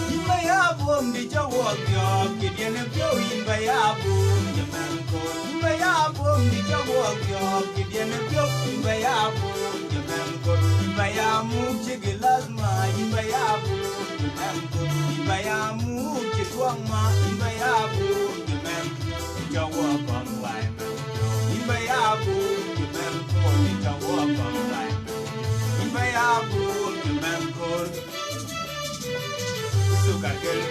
Yïn ba ya bom dï cɔk wɔk dhiɔp, këdiɛn ë piɔ̈u, yïn ba ya bom, cï mɛnh koor. Yïn ba ya bom dï cɔk wɔk dhiɔp, këdiɛn ë piɔ̈u, yïn ba ya bom, cï mɛnh koor. Yïn ba ya muk cï gilazma, yïn ba ya bom, cï mɛnh koor. Yïn ba ya muk cï tuɔŋ ma, yïn ba ya bom, cï mɛnh koor. Dï cɔk wɔk kɔm wai mɛnh. Yïn ba ya bom, cï mɛnh koor, dï cɔk wɔk kɔm wai mɛnh. Yïn ba ya bom, cï mɛnh koor. Sukar kel.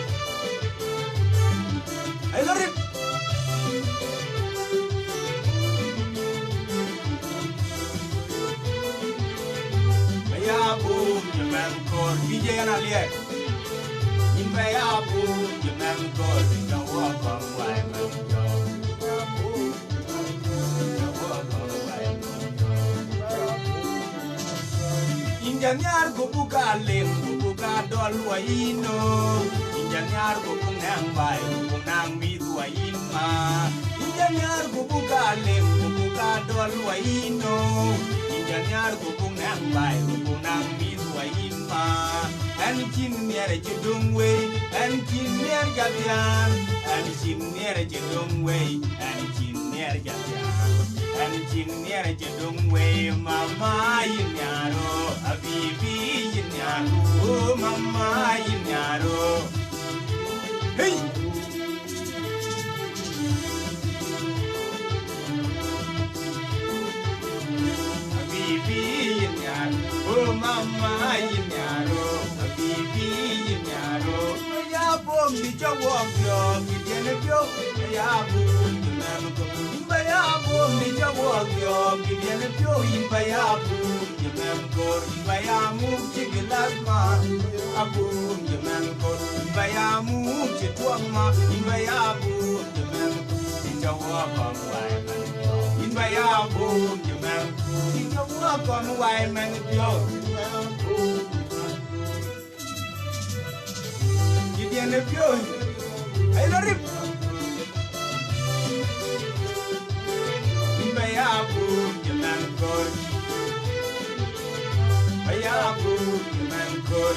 Ai, lorip. Ba ya bum, cï mɛnh koor, D J Aliɛr. Yïn ba ya bum, cï mɛnh koor, dï cɔk wɔk kɔm wai mɛnh. Yïn jɔ nhiaar ku buk aa lem, ku buk aa dɔl wɔ yïn nööm. Yïn jɔ nhiaar ku buk naŋ baai, ku buk naŋ mïth wɔ yïn ma. Yïn jɔ nhiaar ku buk aa lem, ku buk aa dɔl wɔ yïn nööm. Yïn jɔ nhiaar ku buk naŋ baai, ku buk naŋ mïth wɔ yïn ma. Ɛn cïn nhiɛɛr cï döŋ wei, ɛn cïn nhiɛɛr jɔ thiaan, ɛn cïn nhiɛɛr cï döŋ wei, ɛn cïn nhiɛɛr jɔ thiaan, ɛn cïn nhiɛɛr cï döŋ wei, mama yïn nhiaar o, habibi yïn nhiaar o, mama yïn nhiaar o. Hey! Habibi yïn nhiaar, oh mama yïn nhiaar, oh habibi yïn nhiaar, oh. Yïn ba ya bum dï cɔk wɔk dhiɔp, këdiɛn ë piɔ̈u, yïn ba ya bum cï mɛnh koor. Yïn ba ya bum dï cɔk wɔk dhiɔp, këdiɛn ë piɔ̈u, yïn ba ya bum cï mɛnh koor. Yïn ba ya muk cï gilazma, a bum cï mɛnh koor. Yïn ba ya muk cï tuɔŋ ma, yïn ba ya bum cï mɛnh koor. Dï cɔk wɔk kɔm wai mɛnh. Yïn ba ya bum cï mɛnh. Dï cɔk wɔk kɔm wai mɛnh piɔ̈u. Këdiɛn ë piɔ̈u. Ai, lorip. Yïn ba ya bum cï mɛnh koor. Ba ya bum cï mɛnh koor.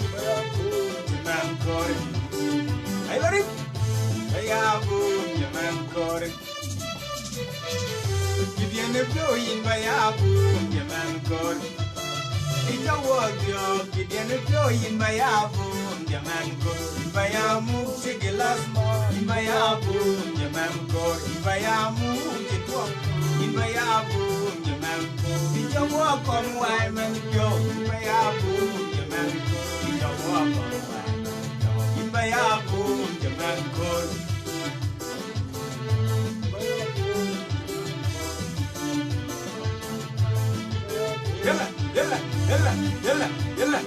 Baya bum, man kori. Ai lori. Baya bum, man kori. Kidiɛn ë piɔ̈u yïn baya bum, man kori. Ita wɔ diɔ̈k, kidiɛn ë piɔ̈u yïn baya bum, man kori. Yïn baya muk cï gilas mɔ, yïn baya bum, man kori. Yïn baya muk cï tuɔk, yïn baya bum, man kori. Ita wɔ kɔm wai man piɔ̈u, yïn baya bum, man kori. Ita wɔ kɔm wai man piɔ̈u, yïn baya bum, man kori. Yalla, yalla, yalla, yalla, yalla.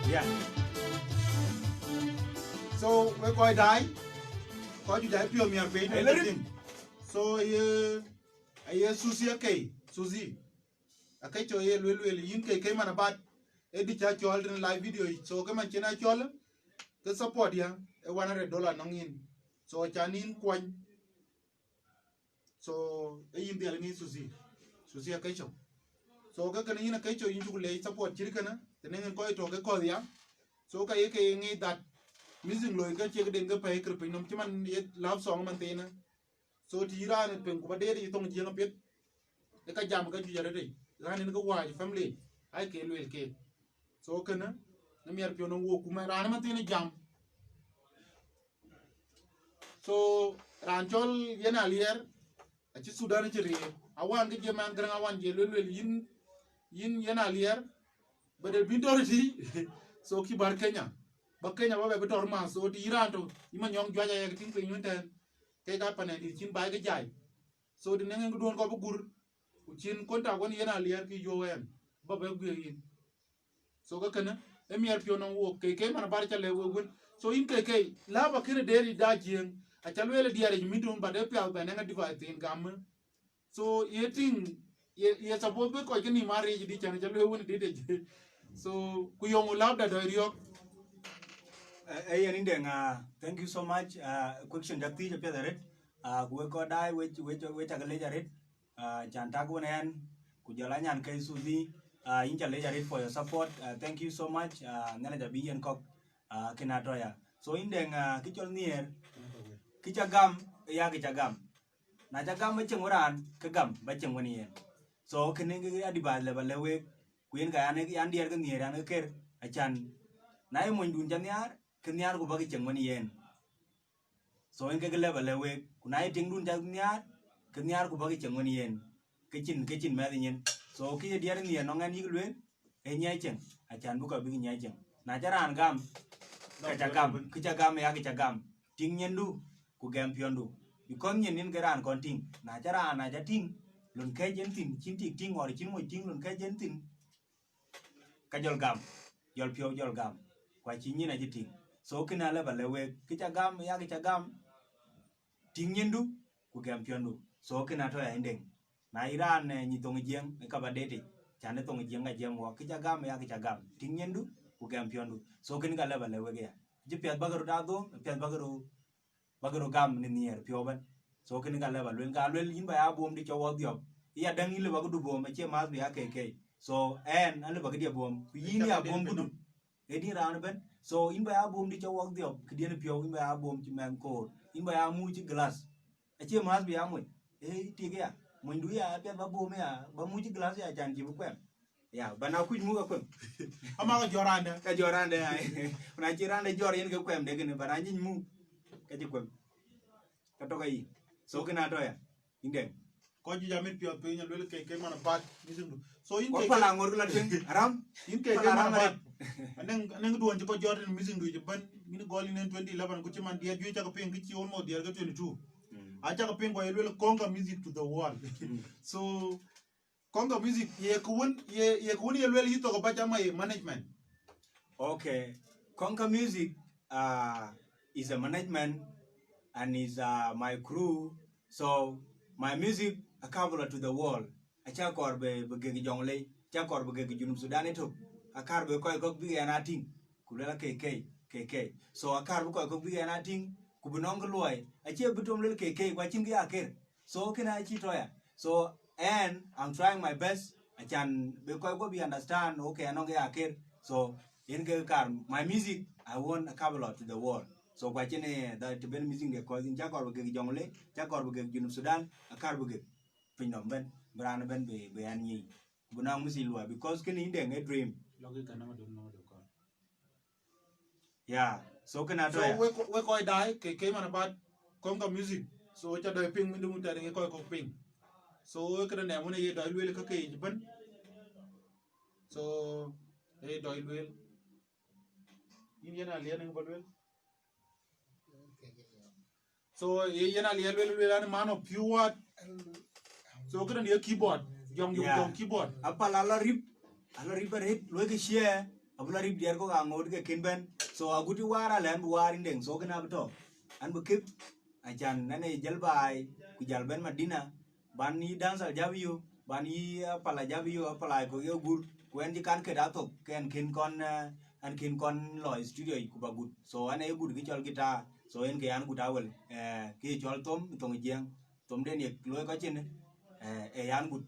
Yeah. So, we kɔc daai, kɔc juëc daai piɔ̈u miäk piny. Hey, let it. So, ye, ye Susie Akei, Susie. Akecol ye luel luel, yïn K K man abat, ë dï ca cɔl tën live video yic. So ke man cïn acɔl, ke support ya, ë one hundred dollar nɔŋ yïn. So can yïn kuany. So ë yïn dhiɛl ŋic Susie. Susie Akecol. So ke kënë yïn Akecol yïn cuk leec support cït kënë, të nɔŋ yïn kɔc tɔ̈ ke kɔ̈th ya. So ka ye ke ŋic that music loi ke cie këden ke pɛ̈i kër piny nɔm cï man ye love song man thiinë. So të yï raan ë piŋ ku ba deet yï thoŋ Jiëŋ apiɛth, ë ka jam ka juëc arëët yic, raan en ke wääc family, ai ke lueel keek. So kënë, në miɛt piɔ̈u nɔŋ wook ku mɛn raan ëmën thiinë jam. So raan cɔl Yen Aliɛr, acï Thudan cï riëëu. Awan ke jie man Garaŋ Awan jie luel luel yïn, yïn Yen Aliɛr, ba de bïn tɔ̈ tï. So kï bär Kenya. Ba Kenya ba bɛ bï tɔ̈ röt ma. So të yï raan tɔ̈, yï Manyɔŋ Juac ayek tïŋ piny wën tɛ̈n. Kek aa panɛ̈ndït cïn baai ke jai. So të nɔŋ en këduön kɔp bï gur, ku cïn contact wën Yen Aliɛr kï yöök ɛn, ba bɛ guiëk yïn. So ke kënë, ë miɛt piɔ̈u nɔŋ wook, K K man abar ca lɛ̈k wek wën. So yïn K K, lääp akënë deet yic da Jiëŋ, aca lueel ë diɛɛr yic mïtun, but ë piath bɛn ɛŋ advice thiin gamë. So ye tïŋ, ye, ye suppose bï kɔc ke nïm aa riic dï cän ca lueel wën dït yic. So ku yöŋ lääp da dɔc riɔ̈k. Eh, eh, yen indɛŋ, ah, thank you so much. Ah, question jak thiic apiɛth arëët. Ah, ku wek kɔc daai, wek, wek, wek cak lec arëët. Ah, can tak wën ɛn, ku jɔl a nyan ke Susie. Ah, yïn ca lec arëët for your support. Ah, thank you so much. Ah, Nhialic abï yen kɔ̈k, ah, kën atɔ̈ ya. So indɛŋ, ah, kë cɔl nhiëër, kë ca gam, ya kë ca gam. Na ca gam ba cieŋ wën raan, ke gam ba cieŋ wën yen. So kënë ke advice lë ba lë wek, ku yen ka yan, yan diɛɛr ke nhiëër yan ke ker, acan. Na ye monydun ca nhiaar, ke nhiaar ku ba ke cieŋ wën yen. So yen kek lëu ba lëu wek, ku na ye tiŋdun cak nhiaar, ke nhiaar ku bäk cieŋ wën yen, ke cïn, ke cïn mɛth nyin. So kë ye diɛɛr nhiɛɛr nɔŋ ɛn yïk lueel, ee nyiɛc cieŋ, acan bï kɔc bïk nyiɛc cieŋ. Na ca raan gam, ka ca gam, kë ca gam, ya kë ca gam. Tiŋ nyiɛndu, ku gɛm piɔ̈ndu. Because nyin yen ke raan kɔn tïŋ. Na ca raan, na ca tïŋ, lon kɛ̈c yen thïn, cïn tik tïŋ, or cïn moc tïŋ, lon kɛ̈c yen thïn, ka jɔl gam, jɔl piɔ̈u jɔl gam, ku acï nyin acï tïŋ. So kënë alëu ba lëu wek, kë ca gam, ya kë ca gam, tiŋ nyiɛndu, ku gɛm piɔ̈ndu. So kënë atɔ̈ ya yen deŋ. Na ye raan, eh, nyi thoŋ Jiëŋ, ë ka ba deetic, can ë thoŋ Jiëŋ ka jiɛɛm wɔ, kë ca gam, ya kë ca gam, tiŋ nyiɛndu, ku gɛm piɔ̈ndu. So kënë ka lëu ba lëu wek ya. Cï piɛth bäk röt aa dhöŋ, piɛth bäk röt, bäk röt gam në nhiɛɛr piɔ̈u ëbɛ̈n. So kënë ka lëu ba lueel, ka lueel yïn ba ya buɔm dï cɔk wɔ dhiɔp. Ë ya däŋ yïn lëu ba këdu buɔm, acie määth bï ya kei kei. So ɛn, an lëu ba këdiɛ buɔm, ku yïn ya buɔm këdu. Ee dïn raan ëbɛ̈n. So yïn ba ya buɔm dï cɔk wɔ dhiɔp, këdiɛn piɔ̈u, yïn ba ya buɔm cï mɛnh koor, yïn ba ya muc cï glass. Acie määth bï ya moc. Ee, tik ya. Monydu ya, piɛth ba buɔm ya, ba muc cï glass ya, can cï bï kuɛm. Ya, ba na kuc muk akuem. Ama ka jɔt raan dɛ̈. Ka jɔt raan dɛ̈, ai. Na cï raan dɛ̈ jɔt yen ke kuɛm de kënë, ba na nyic muk, ka cï kuɛm. Ka tɔ̈ ka yï. So kënë atɔ̈ ya, yïn deŋ. Kɔc juëc amit piɔ̈ɔ̈th piny, aluel kei kei man abat, mïthëndu. So yïn kei kei, pala ŋor la tueŋ, aram. Yïn kei kei man abat. Anɛŋ, anɛŋ duɔ̈n cï kɔc jɔt në mïthëndu yic ëbɛ̈n, yïn gɔl yïn en twenty eleven, ku cï man diɛt juëc cakë piŋ, kë cï almost diɛt ke twenty two. Mm. Acakë piŋ ku aye luel conquer music to the world. Mm. So, Conquer Music, ye kë wën, ye, ye kë wën ye lueel yï thok abac ama ye management. Okay. Conquer Music, uh, is a management and is, uh, my crew. So my music, akar bï lɔ to the world. Aca kɔɔr bï, bï gëk Jonglei, aca kɔɔr bï gëk Junub Sudan ëtök. Akar bï kɔc kɔ̈k bïk ɣɛn a tïŋ, ku luel kei kei, kei kei. So akar bï kɔc kɔ̈k bïk ɣɛn a tïŋ, ku bï nɔŋ kë luɔi. Acie bï tom luel kei kei, ku acïn kë ya ker. So kënë acï tɔ̈ ya. So and I'm trying my best, acan bï kɔc guɔ bï understand, okay, anɔŋ kë ya ker. So yen ke kar, my music, I want akar bï lɔ to the world. So ku acïn, eh, that to ben music de, cause yïn aca kɔɔr bï gëk Jonglei, aca kɔɔr bï gëk Junub Sudan, akar bï gëk pinynhom ëbɛ̈n, bï raan ëbɛ̈n bï, bï ɣɛn nyic. Ku bï naŋ music luɔi, because kënë yïn deŋ ë dream. Lɔk yï ka nɔm adun, nɔm adun kɔn. Yeah, so kënë atɔ̈ ya. So we, we kɔc daai, kei kei man abat, Conquer Music. So ca dɔc piŋ, mïndu muk tɛ̈ riŋ kɔc kɔ̈k piŋ. So kënë nɛɛm wën aye dɔc lueel kä ke yic ëbɛ̈n. So aye dɔc lueel. Yïn yen Aliɛr, nɛŋ ba lueel. So ye yen Aliɛr lueel, lueel an man of few word. So kënë ye keyboard, jɔŋ, jɔŋ, yeah, jɔŋ keyboard. Apal ala rip, ala rip arëët, luɔi kë share, abï la rip diɛt kɔ̈k aŋoot ke kën bɛ̈n. So agut ë waar alɛn bï waar yïn deŋ, so kënë abï tɔ̈. An bï kek, acan nɛn ë jäl baai, ku jäl bɛ̈n Madina, ban yï dancer jäp yök, ban yï apal jäp yök, apal kɔ̈k ye gur, ku ɛn cï kan ket athok, ke ɛn kën kɔn, eh, ɛn kën kɔn lɔ studio yic ku ba gut. So ɛn aye gut kë cɔl guitar, so yen ke yan gut awel, eh, kë cɔl thom, thoŋ Jiëŋ, thomden ye luɔi kɔc cin, eh, ee yan gut.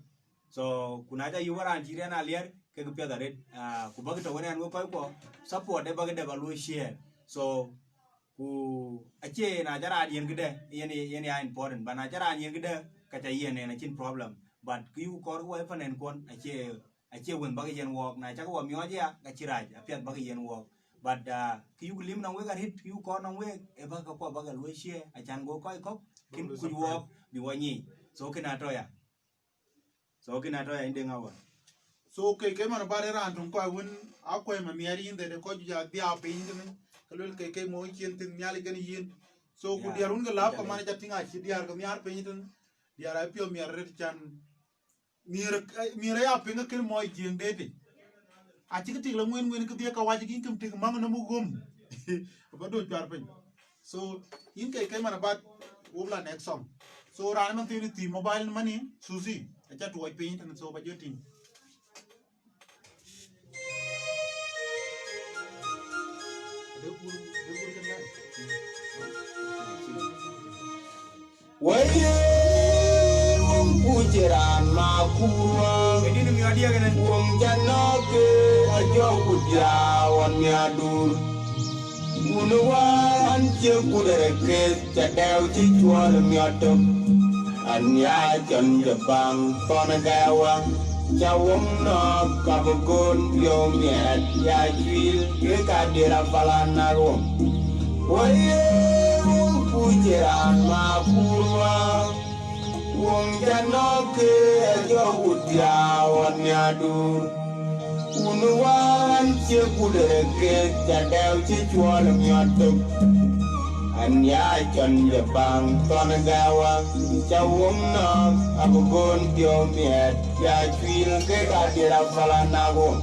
So ku na ca yï wär raan cït ɛn Aliɛr, ke kë piɛth arëët, ah, ku bäkï tɔ̈ wën ɛn we kɔc kuɔ, support de bäkï de ba luɔi share. So ku acie na ca raan yen këdë, yen, yen ya important, but na ca raan yen këdë, ka ca yen en acïn problem. But kë yuk kɔɔr wɔ ë panɛn kuɔn, acie, acie wën bäkï yen wɔɔk, na cakï wɔ miɔɔc ya, ka cï rac, apiɛth bäkï yen wɔɔk. But, ah, kë yuk lim nɔŋ wek arëët, kë yuk kɔɔr nɔŋ wek, ë bäkï kuɔ bäkï luɔi share, acan go kɔc kɔ̈k, kën kuc wɔɔk, bï wɔ nyic. So kënë atɔ̈ ya. So kënë atɔ̈ ya yïn deŋ awär. So kei kei man abat ë raan töŋ kɔc wën akuɛi ma nhiɛɛr yïn dhɛ̈t ë kɔc juëc adhiau piny tënë, ke luel kei kei mɔ̈u cien thïn Nhialic gɛn yïn. So ku, yeah, diäär wun ke läp, yeah, ke man ca tïŋ acï diäär ke nhiaar piny tënë, diäär apiɔ̈u miɛt arëët can. Miɛt, eh, miɛt aya piŋ ke kën mɔc Jiëŋ deetic. Acï kë tik la ŋuën ŋuën kedhie ka wac kïn këm tik maŋ në muk ɣöm. Abä dööc cuar piny. So yïn kei kei man abat, wok la next song. So raan man thiin thii mobile money, Suzy, aca tuɔɔc piny tënë, so ba jɔ tïŋ. Wëi, wëŋ puc raan ma kuɔɔŋ. Wëŋ jana ke ajɔ ku diaawɔn miadur. Wun wään cie kut reke ca dɛɛu cï cuɔl miɔt tök. An ya cɔn jɔ baŋ thɔn gɛɛwa. Ca wëŋ nɔɔk ka bï goon piɔ̈u miɛt ya cuil ke ka dier apal anak wëŋ. Wëi, wëŋ puc Ku cï raan ma kuur wä, wöŋ ca nɔ̈k ke jɔ wut dhiau ɣɔn nhiaar dur. Wun wään cie kut reke ca dɛɛu cï cuɔl miɔt tök. An ya cɔn jɔ baŋ thɔn gɛwä, ca wöŋ nɔ̈k abï gon piɔ̈u miɛt. Ya cuil ke ka dier apala na wöŋ.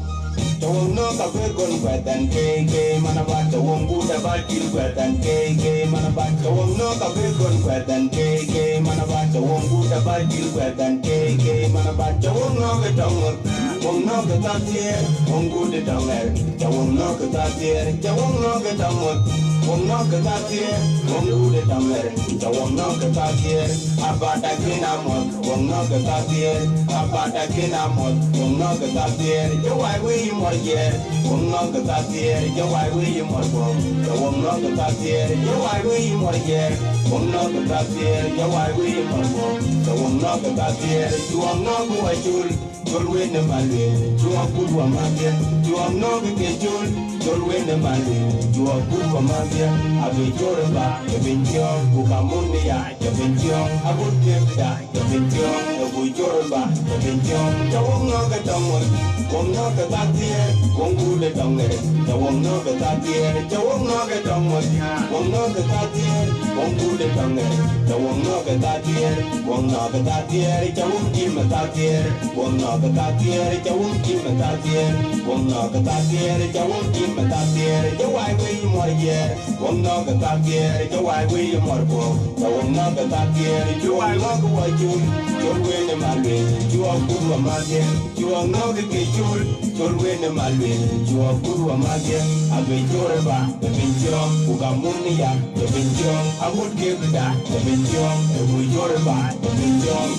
Ca wöŋ nɔ̈k abï gon kuɛth ɛn ke ke man abat, ca wöŋ gut abat cuil kuɛth ɛn ke ke man abat. Ca wöŋ nɔ̈k abï gon kuɛth ɛn ke ke man abat, ca wöŋ gut abat cuil kuɛth ɛn ke ke man abat. Ca wöŋ nɔ̈k ë tɔŋ ŋöth, wöŋ nɔ̈k ë thak thiëër, wöŋ gut ë tɔŋ ɣɛr. Ca wöŋ nɔ̈k ë thak thiëër, ca wöŋ nɔ̈k ë tɔŋ ŋöth, wöŋ nɔ̈k ë thak thiëër, wöŋ gut ë tɔŋ ɣɛr. Ca wöŋ nɔ̈k ë thak thiëër, abat akën amuɔth. Wöŋ nɔ̈k ë thak thiëër, abat akën amuɔth. Wöŋ nɔ̈k ë thak thiëër, jɔ wai wïc ë muɔr jiɛɛr. Wöŋ nɔ̈k ë thak thiëër, jɔ wai wïc ë muɔr guɔ̈p. Ca wöŋ nɔ̈k ë thak thiëër, jɔ wai wïc ë muɔr jiɛɛr. Wöŋ nɔ̈k ë thak thiëër, jɔ wai wïc ë muɔr guɔ̈p. Ca wöŋ nɔ̈k ë thak thiëër, cuɔɔŋ nɔ̈k ku acul. Col wën ë Maluel, cuɔɔŋ kut wä madhiɛ, cuɔɔŋ nɔ̈k ke col. Col wën ë Maluel, cuɔɔŋ kut wä madhiɛ, abï cor ë ba, ë piny thiɔ̈ɔ̈ŋ, ku ka mun ë ya, ë piny thiɔ̈ɔ̈ŋ, agut kek da, ë piny thiɔ̈ɔ̈ŋ, ë ku cor ë ba, ë piny thiɔ̈ɔ̈ŋ. Ca wöŋ nɔ̈k ë tɔŋ ŋöth, wöŋ nɔ̈k ë thak thiëër, wöŋ kut ë tɔŋ ɣer. Ca wöŋ nɔ̈k ë thak thiëër, ca wöŋ nɔ̈k ë tɔŋ ŋöth, wöŋ nɔ̈k ë thak thiëër, wöŋ kut ë tɔŋ ɣer. Ca wöŋ nɔ̈k ë thak thiëër, wöŋ nɔ̈k ë thak thiëër, ca wöŋ tim ë thak thiëër. Wöŋ nɔ̈k ë thak thiëër, ca wöŋ tim ë thak thiëër. Wöŋ nɔ̈k ë thak thiëër, ca wöŋ tim ë thak thiëër. Jɔ wai wïc ë muɔr jiɛɛr. Wöŋ nɔ̈k ë thak thiëër, ca wai wïc ë muɔr puɔ̈u. Ca wöŋ nɔ̈k ë thak thiëër, cu wai nɔ̈k ë wä cul. Col wën ë Maluel, cu akut wä madhiɛ. Cu wöŋ nɔ̈k ë ke col. Col wën ë Maluel, cu akut wä madhiɛ. Abï cor ë ba, ë piny thiɔ̈ɔ̈ŋ, ku ka mun ë ya, ë piny thiɔ̈ɔ̈ŋ. Agut kek da, ë piny thiɔ̈ɔ̈ŋ, ë ku cor ë ba, ë piny thiɔ̈ɔ̈ŋ.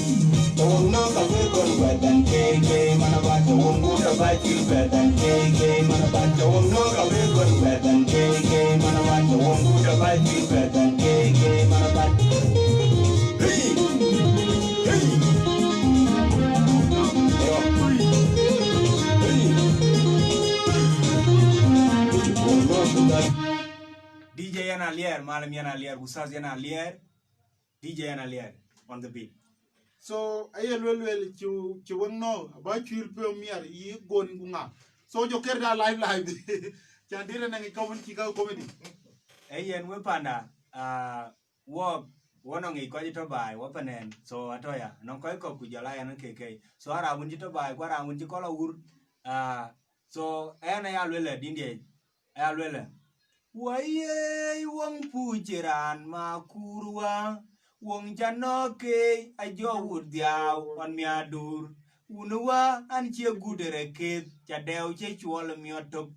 Ca wöŋ nɔ̈k abï gon kuɛth ɛn ke ke man abat, ca wöŋ gut abat cil kuɛth ɛn ke ke man abat, ca wöŋ nɔ̈k abï gon kuɛth ɛn ke ke man abat, ca wöŋ gut abat cil kuɛth ɛn ke ke man abat. Hey! Hey! Hey! Wöŋ nɔ̈k abï gon. D J Yɛn Aliɛr, Malim Yɛn Aliɛr, Ustaz Yɛn Aliɛr, D J Yɛn Aliɛr on the beat. So aye luel luel, cu cu wëŋ nɔ̈k aba cuil piɔ̈u miɛt yï gon ku ŋa. So jɔ ker da live live. Can dït anɛŋ comment cï ka comedy. Ee yen we panda, ah, wɔk, wɔ nɔŋ yic kɔc tɔ̈ baai, wɔ panɛn. So atɔ̈ ya, nɔŋ kɔc kɔ̈k ku jɔl a yɛn ke kei. So a raan wën cï tɔ̈ baai, ku a raan wën cï kɔl awur. Ah, so ɛn aya luelë, dïn diɛc, aya luelë. Wayey wöŋ puc raan ma kuur wä, wöŋ ca nɔ̈k keei ajɔ wut dhiau ɣɔn miadur. Wun wä an cie gut ë rek keth, ca dɛɛu cie cuɔl ë miɔt tök.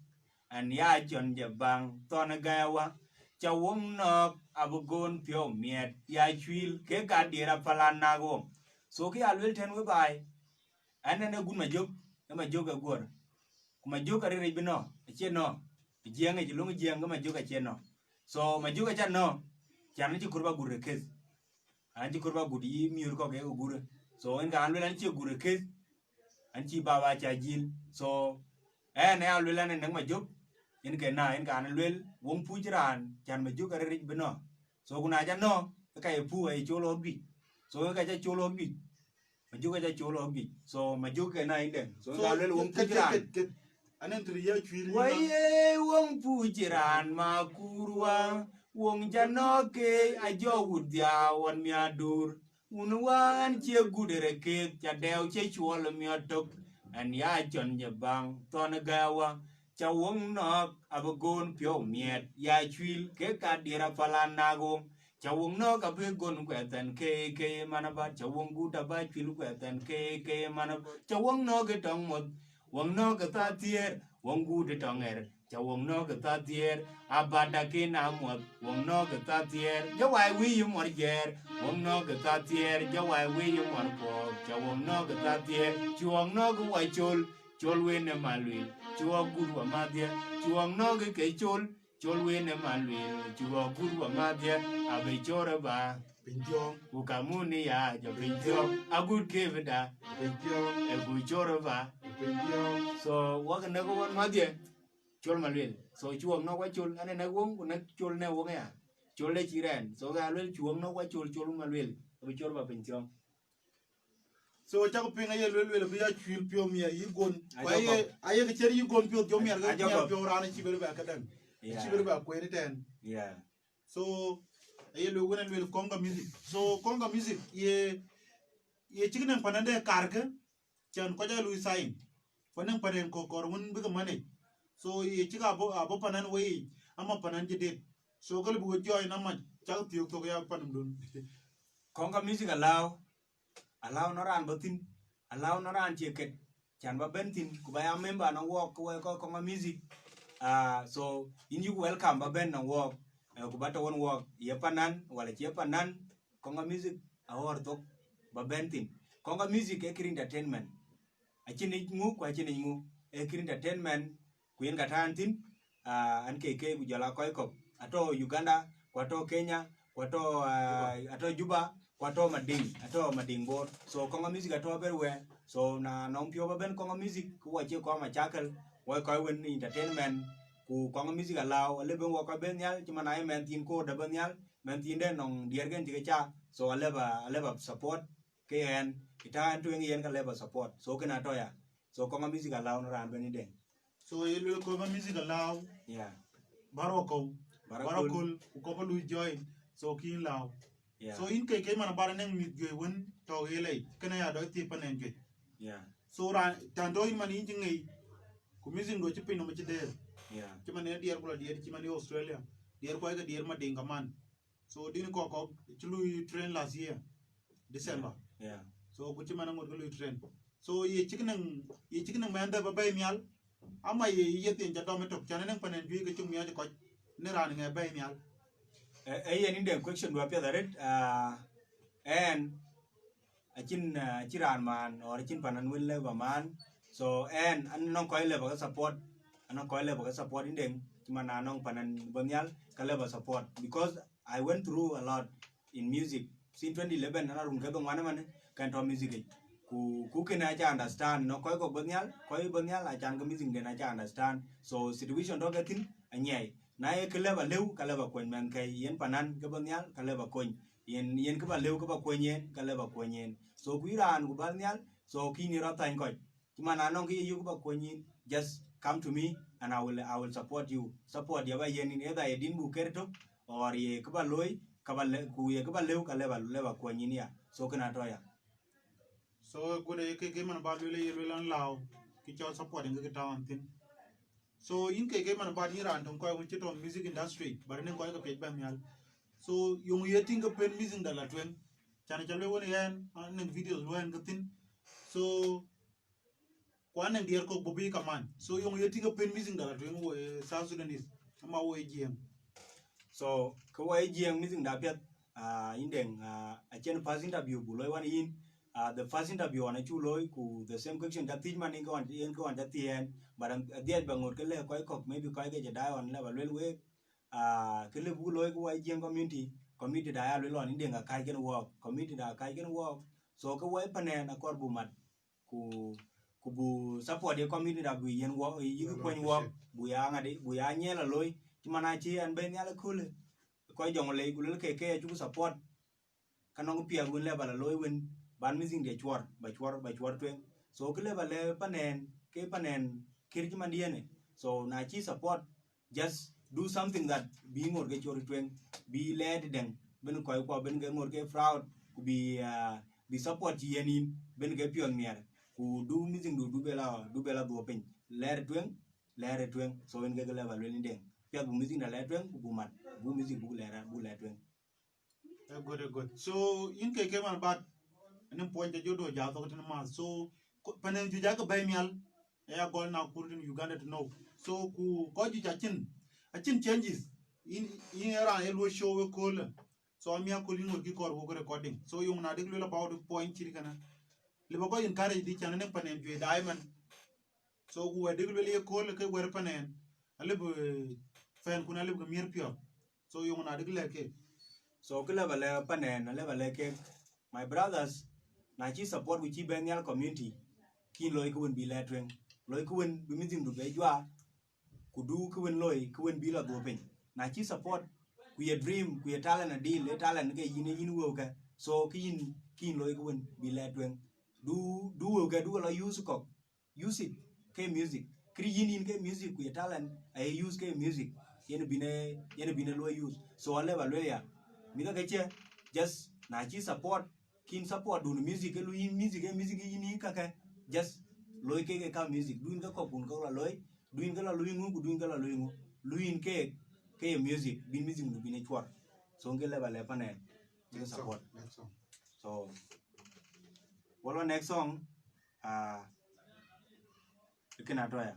An ya cɔn jɛ baŋ thɔn ë gäi wä, ca wöŋ nɔ̈k abï gon piɔ̈u miɛt ya cuil, kek ka dier apalan nak wöŋ. So kë ya luel tɛ̈n we baai, ɛn ɛn ee gut Majök, ee Majök ë guɔ̈r. Ku Majök aril yic bï nɔ̈k, acie nɔ̈k. Ë Jiëŋ yic, löŋ Jiëŋ ke Majök acie nɔ̈k. So Majök aca nɔ̈k, can acï kɔɔr ba gut ë keth. An cï kɔɔr ba gut yï miöör kɔ̈k ke ke gut. So yen ka an luel an cie gut ë keth, an cï baba ca jil. So ɛn aya luel an ë näk Majök, yen ke na, yen ka an luel wöŋ puc raan, can Majök aril yic bï nɔ̈k. So ku na ca nɔ̈k, ë ka ye puk aye col ɣɔ̈k juëc. So ë ka ca col ɣɔ̈k juëc. Majök aca col ɣɔ̈k juëc. So Majök ke na yïndɛn. So so ka luel wöŋ puc raan. Anɛn tëde ya cuil yïn. Wayey wöŋ puc raan ma kuur wä, wöŋ ca nɔ̈k keei ajɔ wut dhiau ɣɔn miadur. Wun wä an cie gut ë rek keth, ca dɛɛu cie cuɔl ë miɔt tök. An ya cɔn jɛ baŋ thɔn ë gäi wä, ca wöŋ nɔ̈k abï gon piɔ̈u miɛt ya cuil, kek ka dier apalan nak wöŋ. Ca wöŋ nɔ̈k abï gon kuɛth ɛn ke ke man abat, ca wöŋ gut aba cuil kuɛth ɛn ke ke man abat, ca wöŋ nɔ̈k ë tɔŋ muɔth, wöŋ nɔ̈k ë thak thiëër, wöŋ gut ë tɔŋ ɣer. Ca wöŋ nɔ̈k ë thak thiëër, abat akën amuɔth, wöŋ nɔ̈k ë thak thiëër, jɔ wai wïc ë muɔr jiɛɛr. Wöŋ nɔ̈k ë thak thiëër, jɔ wai wïc ë muɔr puɔ̈k. Ca wöŋ nɔ̈k ë thak thiëër, cuɔɔŋ nɔ̈k ë wä col. Col wën ë Maluel, cuɔɔŋ gut wä madhiɛ, cuɔɔŋ nɔ̈k ë ke col. Col wën ë Maluel, cuɔɔŋ gut wä madhiɛ, abï cor ë ba piny thiɔ̈ɔ̈ŋ, ku ka mun ë ya jɔ piny thiɔ̈ɔ̈ŋ, agut kebï da piny thiɔ̈ɔ̈ŋ, ë ku cor ë ba piny thiɔ̈ɔ̈ŋ. So wak ë näk wän madhiɛ, col Maluel. So cuɔɔŋ nɔ̈k wä col, an ë näk wöŋ, ku näk col në wöŋ aya. Col de cï rɛn. So ka luel cuɔŋ nɔ̈k wa col, col ma luel. Abï col ba piny thiɔ̈ŋ. So cak piŋ aye luel luel bï ya cuil piɔ̈u miɛr yï gon. Ku aye, aye ke cït yï gon piɔ̈u jɔ miɛr ke miɛr piɔ̈u raan cï ber bɛ ke dɛŋ. Cï ber bɛ kueer tɛ̈n. Yeah. So aye luel wën luel Konga Music. So Konga Music ye, ye cïk nɛŋ panande karkë. Cän kɔc aa lui sign. Ku anɛŋ panen kɔ̈k kɔɔr wën bï ke manage. So ye cïk abɔ̈, abɔ̈ panan wei, ama panan cï det. So ke lëu bï we join amac, cak thiök thok ya panum dun. Konga Music allow, allow nɔn raan bɔ̈ thïn, allow nɔn raan cie ket, cän ba bɛ̈n thïn, ku ba ya member nɔn wɔɔk, ke wɛ̈ɛ̈ kɔc Konga Music. Ah, so yïn yuk welcome ba bɛ̈n nɔn wɔɔk, eh, ku ba tɔ̈ wën wɔɔk, ye panan, wala cie panan, Konga Music aɣɔ̈r thok ba bɛ̈n thïn. Konga Music ee kër entertainment. Acïn yic ŋu ku acïn yic ŋu, ee kër entertainment, ku yen ka tɔ̈ ɣɛn thïn, ah, ɣɛn K K ku jɔl aa kɔc kɔ̈k. Atɔ̈ Uganda, ku atɔ̈ Kenya, ku atɔ̈, ah, atɔ̈ Juba, ku atɔ̈ Mading, atɔ̈ Mading Bor. So Konga Music atɔ̈ everywhere. So na nɔŋ piɔ̈u ba bɛ̈n Konga Music, ku wa cie kɔc macakël, wa kɔc wën entertainment, ku Konga Music allow, alëu bï wɔ kɔc bɛ̈n nhial, cï man aye mɛn thiin koor dɛ bɛ̈n nhial, mɛn thiin dɛ nɔŋ diɛɛr kën cï ke cak. So alëu ba, alëu ba support, ke ɣɛn, ë tɔ̈ ɣɛn tueŋ yen ka lëu ba support. So kën atɔ̈ ya. So Konga Music allow nɔn raan bɛ̈n ë dɛŋ. So ye luel Konga Music allow. Yeah. Bär wa kɔ̈u. Bär wa kɔ̈u, ku kɔ̈u ba lui join. So kïn allow. Yeah. So yïn K K man bär anɛŋ mïth juëc wën tɔ̈ ye lɛc. Kënë ya dɔc thiëc panen juëc. Yeah. So raan, tän tɔ̈ yïn man yïn cï ŋic. Ku music do cï piny nɔm cï dëër. Yeah. Cï man ë diɛɛr ku la diɛɛr, cï man ë Australia. Diɛɛr kɔc ke diɛɛr Mading kaman. So dïn kɔ̈k kɔ̈k cï lui train last year, December. Yeah. So ku cï man aŋot ke lui train. So ye cïk nɛŋ, ye cïk nɛŋ mɛn dhɛp ba bɛ̈i nhial, ama ye ye thiin ca dɔm ë tök, cän ë nɛŋ panen juëc ke cuk miɔɔc ë kɔc, në raan ŋɛ bɛ̈i nhial. Eh, eh, yen inde question du apiɛth arët, ah, ɛn, acïn, ah, acïn raan man, or acïn panan wën lëu ba man. So ɛn, an nɔŋ kɔc lëu ba ke support, an nɔŋ kɔc lëu ba ke support ë dɛŋ, cï man na nɔŋ panan bɔ̈ nhial, ka lëu ba support. Because I went through a lot in music. Since twenty eleven, an arun ke dhoŋuan ëmën, kɛn tɔ̈ music yic. Ku, ku kën aca understand, nɔŋ kɔc kɔ̈k bɔ̈ nhial, kɔc bɔ̈ nhial, acan ke music den aca understand. So situation tɔ̈ ke thïn, anyiɛɛi. Na ye kë lëu ba lëu, ka lëu ba kuɔny mɛnhkë, yen panan ke bɔ̈ nhial, ka lëu ba kony. Yen, yen kë ba lëu kë ba kuɔny yen, ka lëu ba kuɔny yen. So ku yïn raan ku bär nhial, so kïn ye rɔt thany kɔc. Cï man anɔŋ kë ye yök ba kuɔny yïn, just come to me and I will, I will support you. Support ya ba yen yïn, either ye dïn buk ker tök, or ye kë ba looi, ka ba lë-, ku ye kë ba lëu, ka lëu ba, lëu ba kuɔny yïn ya. So kën atɔ̈ ya. So good, eh, ke, ke man ba luel, ye luel an lääu, kë cɔl support yen ke tɔ̈ ɣɛn thïn. So yïn K K man ba yïn raan töŋ kɔc wën cï tɔ̈ music industry, but ënɔŋ kɔc ke piɛc bɛ̈n nhial. So yöŋ ye tïŋ ke pen music da la tueŋ. Cän ca luel wën ɣɛn, anɔŋ videos luɔi ɣɛn ke thïn. So ku anɔŋ diɛɛr kɔ̈k bɔ̈ bï kaman. So yöŋ ye tïŋ ke pen music da la tueŋ wo, eh, South Sudanese, ama wo ye Jiëëŋ. So ke wo ye Jiëëŋ music da piɛth, ah, yïn dɛŋ, ah, acïn first interview bu looi wän yïn. Ah, the first interview ɣɔn acuk looi, ku the same question ca thiëc man yen ke ɣɔn, yen ke ɣɔn ca thiëëc ɛn, but adhiɛc ba ŋot ke lëk kɔc kɔ̈k, maybe kɔc ke cï daai ɣɔn lëu ba luel week. Ah, kë lëu buk looi ke wo ye Jiëëŋ community, community da ya luel ɣɔn yïn dɛŋ akäc kën wɔɔk, community da akäc kën wɔɔk. So ke wo ye panɛn akɔɔr bu mat, ku, ku bu support ye community da bu yen wɔɔk, yïk kuɔny wɔɔk, bu ya ŋadï, bu ya nyiɛɛl alooi, cï man acï ɛn bɛ̈i nhial ëköölë. Kɔc jɔŋ lei ku luel ke, ke acuk support. Ka nɔŋ piɛth wën lëu ba la looi wën, ban mïthiŋde cuɔr, ba cuɔr, ba cuɔr tueŋ. So kë lëu ba lɛ̈k panɛn, ke panɛn kër cï man diënë. So na cï support, just do something that bï ŋot ke cuɔr tueŋ, bï lɛɛt dɛŋ, ben kɔc kuɔ ben ke ŋot ke proud, ku bï, ah, bï support cï yen yïn, ben ke piɔ̈th miɛr. Ku du mïthiŋdu, du bela, du bela dhuɔ̈k piny. Lɛɛr tueŋ, lɛɛr tueŋ. So yen ke lëu ba luel yïn dɛŋ. Piɛth bu mïthiŋda lɛɛr tueŋ, ku bu mat, bu mïthiŋ buk lɛɛr, buk lɛɛr tueŋ. Ee good, ee good. So yïn K K man, but ënɔŋ puɔny ca jɔ do ja thok tën ma. So panɛn juëc ake bɛ̈i nhial, ë ya gɔl na kur tën Uganda tënou. So ku kɔc juëc acïn, acïn changes. Yïn, yïn ë raan ye luɔi show ëköölë. So amia kööl yïn ŋot kï kɔɔr wok recording. So yöŋ na dek luel about puɔny cït kënë. Lëu ba kɔc encourage dï, cän ënɔŋ panɛn juëc daai man. So ku wɛ̈t dek luel ye kööl ke wɛ̈t panɛn, alëu bï fɛn kun alëu bï ke miɛr piɔ̈ɔ̈th. So yöŋ na dek lɛ̈k kek. So kë lëu ba lɛ̈k panɛn, alëu ba lɛ̈k kek, my brothers, na cï support ku cï bɛ̈n nhial community, kïn loi kë wën bï lɛɛr tueŋ. Loi kë wën bï mïthiŋdu bɛ juaar, ku du kë wën loi, kë wën bï la dhuɔ̈k piny. Na cï support, ku ye dream, ku ye talent adil, e talent ke yïn, e yïn wëu ke. So kë yïn, kë yïn looi kë wën bï lɛɛr tueŋ. Du, du wëu ke, du ke lɔ use kɔ̈k. Use it ke music. Kërë yïn, yïn ke music, ku ye talent, aye use ke music. Yen bïn e, yen bïn e luɔi use. So alë ba lueel ya, mïth ke cie, just na cï support, kïn support dun music, ke luɔi yïn music, ke music yïn yïn kake, just looi ke ke ka music. Duin ke kɔ̈k kun ke la looi, duin ke la luɔi ŋu, ku duin ke la luɔi ŋu. Luɔi yïn ke, ke ye music, bïn music du bïn e cuɔr. So ke lë ba lë panen, ke support. Next song. So, wala next song, ah, kën atɔ̈ ya.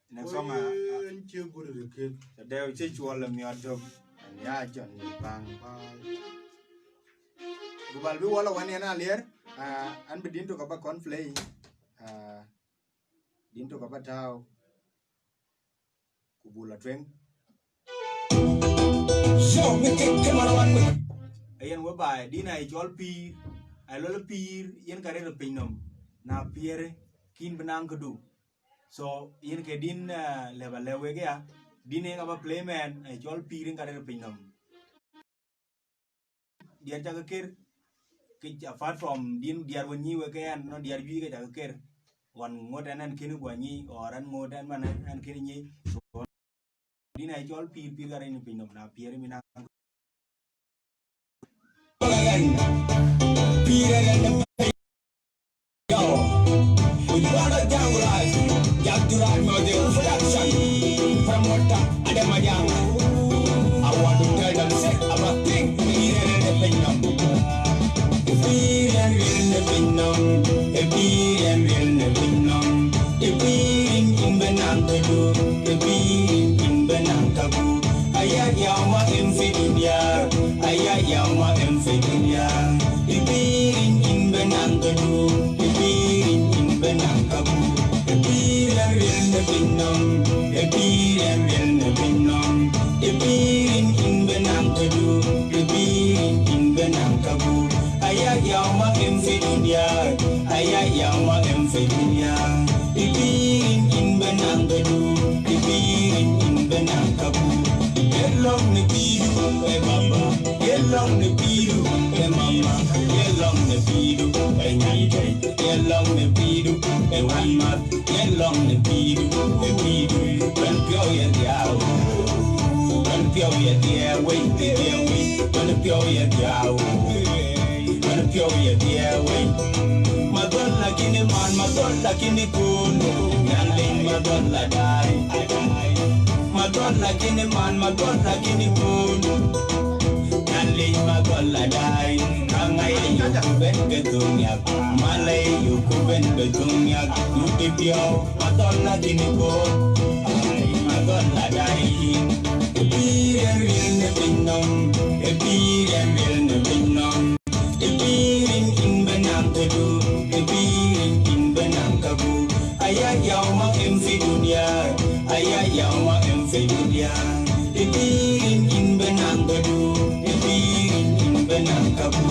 Next song, ah, ah, en cie gut de kek. Dɛ̈u cï cuɔl ë miɔt tök, an ya jɔn ni bang. Bang. Ku bal bï wala wan yɛn alier, ah, an bï din tök aba kɔn play, ah, din tök aba tääu. Ku buk la tueŋ. Yo, mi kek ke man wan mi. Ayen we baai, din ai cɔl pïïr, ai lɔl pïïr, yen ka rëër piny nɔm, na piɛɛrë, kïn bï naŋ këdu. So, yen ke din, eh, lëba lëu wek ya, din yen aba play man, ai cɔl pïïr, yen ka rëër piny nɔm. Diɛt cakë ker, ke apart from din diɛt wën nyi wek ke ɛn, no diɛt juëc ke cakë ker. Ɣɔn ŋot ɛn ɛn kën guɔ nyi, or ɛn ŋot ɛn man ɛn, ɛn kën nyi. So, din ai cɔl pïïr, pïïr ka rëër piny nɔm, na piɛɛrë mi na. Pïïr ɛn ɛn Yo, with brother Jam Rai, Jam Duran Mode Production, promoter Adam Ajang. I want to tell them, say, about thing, pïïr ɛn ɛn piny nɔm. Pïïr ɛn ril në piny nɔm, e pïïr ɛn ril në piny nɔm, e pïïr in, in bï naŋ këdu, e pïïr in, in bï naŋ kabu. Aya yama em fi dunia, aya yama em fi dunia. Ipirin in benang kadu, ipirin in benang kabu. Ipirin ril ne pinnom, ipirin ril ne pinnom. Ipirin in benang kadu, ipirin in benang kabu. Aya yama em fi dunia, aya yama em fi dunia. Ipirin in benang kadu, ipirin in benang kabu. Yelong ne pidu e baba, yelong ne pidu e mama, yelong ne pidu e nyankai, yelong ne pidu e wanmat, yelong ne pidu e pidu. Ban pio ye diau, ban pio ye diawei, diawei, ban pio ye diau. Mana pio ye diawei. Madol lakini man, madol lakini kun. Nyaling madol la dai. Madol lakini man, madol lakini kun. Nyaling madol la dai. Kanga ye yuku ben betung yak. Mala ye yuku ben betung yak. Yuki pio. Madol lakini kun. Ai, madol la dai. Epiren ril ne pinnom, epiren ril ne pinnom. Epirin in benang kadu, epirin in benang kabu. Aya yama em fi dunia, aya yama em fi dunia. Epirin in benang kadu, epirin in benang kabu.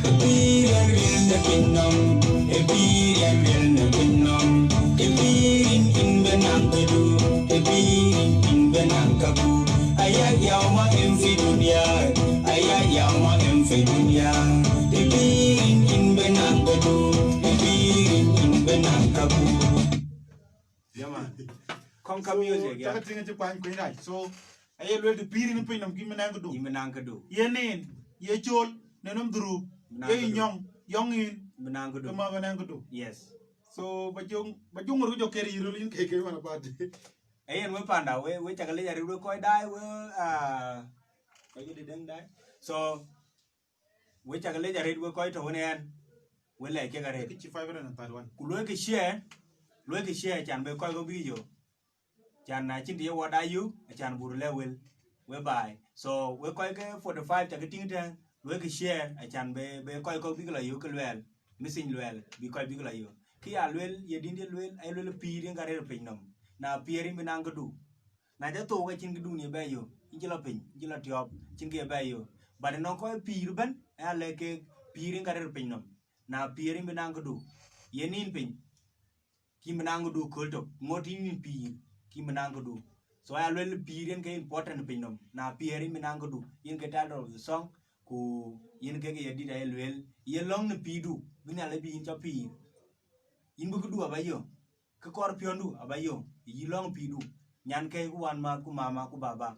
Epirin ril ne pinnom, epirin ril ne pinnom. Epirin in benang kadu, epirin in benang kabu. Aya yama em fi dunia, aya yama em fi dunia. Epirin in benang kadu, epirin in benang kabu. Yeah, man. Kɔŋ ka music, yeah. Cakë tïŋ cï kuany kuëny rac. So, aye luel të pïïr në piny nɔm kï bï naŋ këdu. Yïn bï naŋ këdu. Ye nin, ye col, në nɔm dhurup, ye nyɔŋ, yɔŋ yïn. Bï naŋ këdu. Ke ma bï naŋ këdu. Yes. So, ba jong, ba jong ŋor jɔ keri yiro lin ke ke wana bad. Ayen we panda, we, we cakë lec arëët we kɔc daai, we, ah, kɔc ke dëdëŋ daai. So, we cakë lec arëët we kɔc tɔ̈ wën ɛn, we lɛc kek arëët. Kë cï five hundred and thirty-one. Ku luɔi kë share, luɔi kë share can be kɔc kɔ̈k bï yök. Can na cïn të ye wɔ daai yök, acan bur lɛ wel, we baai. So, we kɔc ke forty-five cakë tïŋ tɛ̈n, luɔi kë share, acan be, be kɔc kɔ̈k bïk la yök ke luɛɛl, missing luɛɛl, bï kɔc bïk la yök. Kë ya luel, ye dïn ye luel, aye luel pïïr yen ka rëër piny nɔm. Na piɛɛr yïn bï naŋ këdu. Na ca thou ka cïn këdun ye bɛ yök, yïn cï la piny, yïn cï la tiɔp, cïn kë ye bɛ yök. But nɔŋ kɔc pïïr ëbɛ̈n, aya lɛ̈k kek pïïr yen ka rëër piny nɔm. Na piɛɛr yïn bï naŋ këdu. Ye nin piny. kï bï naŋ këdu kööl tök, ŋot yïn pïïr, kï bï naŋ këdu. So aya luel pïïr yen ke important piny nɔm. Na pïïr yïn bï naŋ këdu, yen ke title of the song, ku yen ke ke ye dït aye luel, ye lɔ̈ŋ në pïïrdu, bï Nhialic bï yïn cɔk pïïr. Yïn bï këdu aba yök, kë kɔɔr piɔ̈ndu aba yök, yï lɔ̈ŋ pïïrdu, nyankɛ̈i ku wänmääth ku mama ku baba,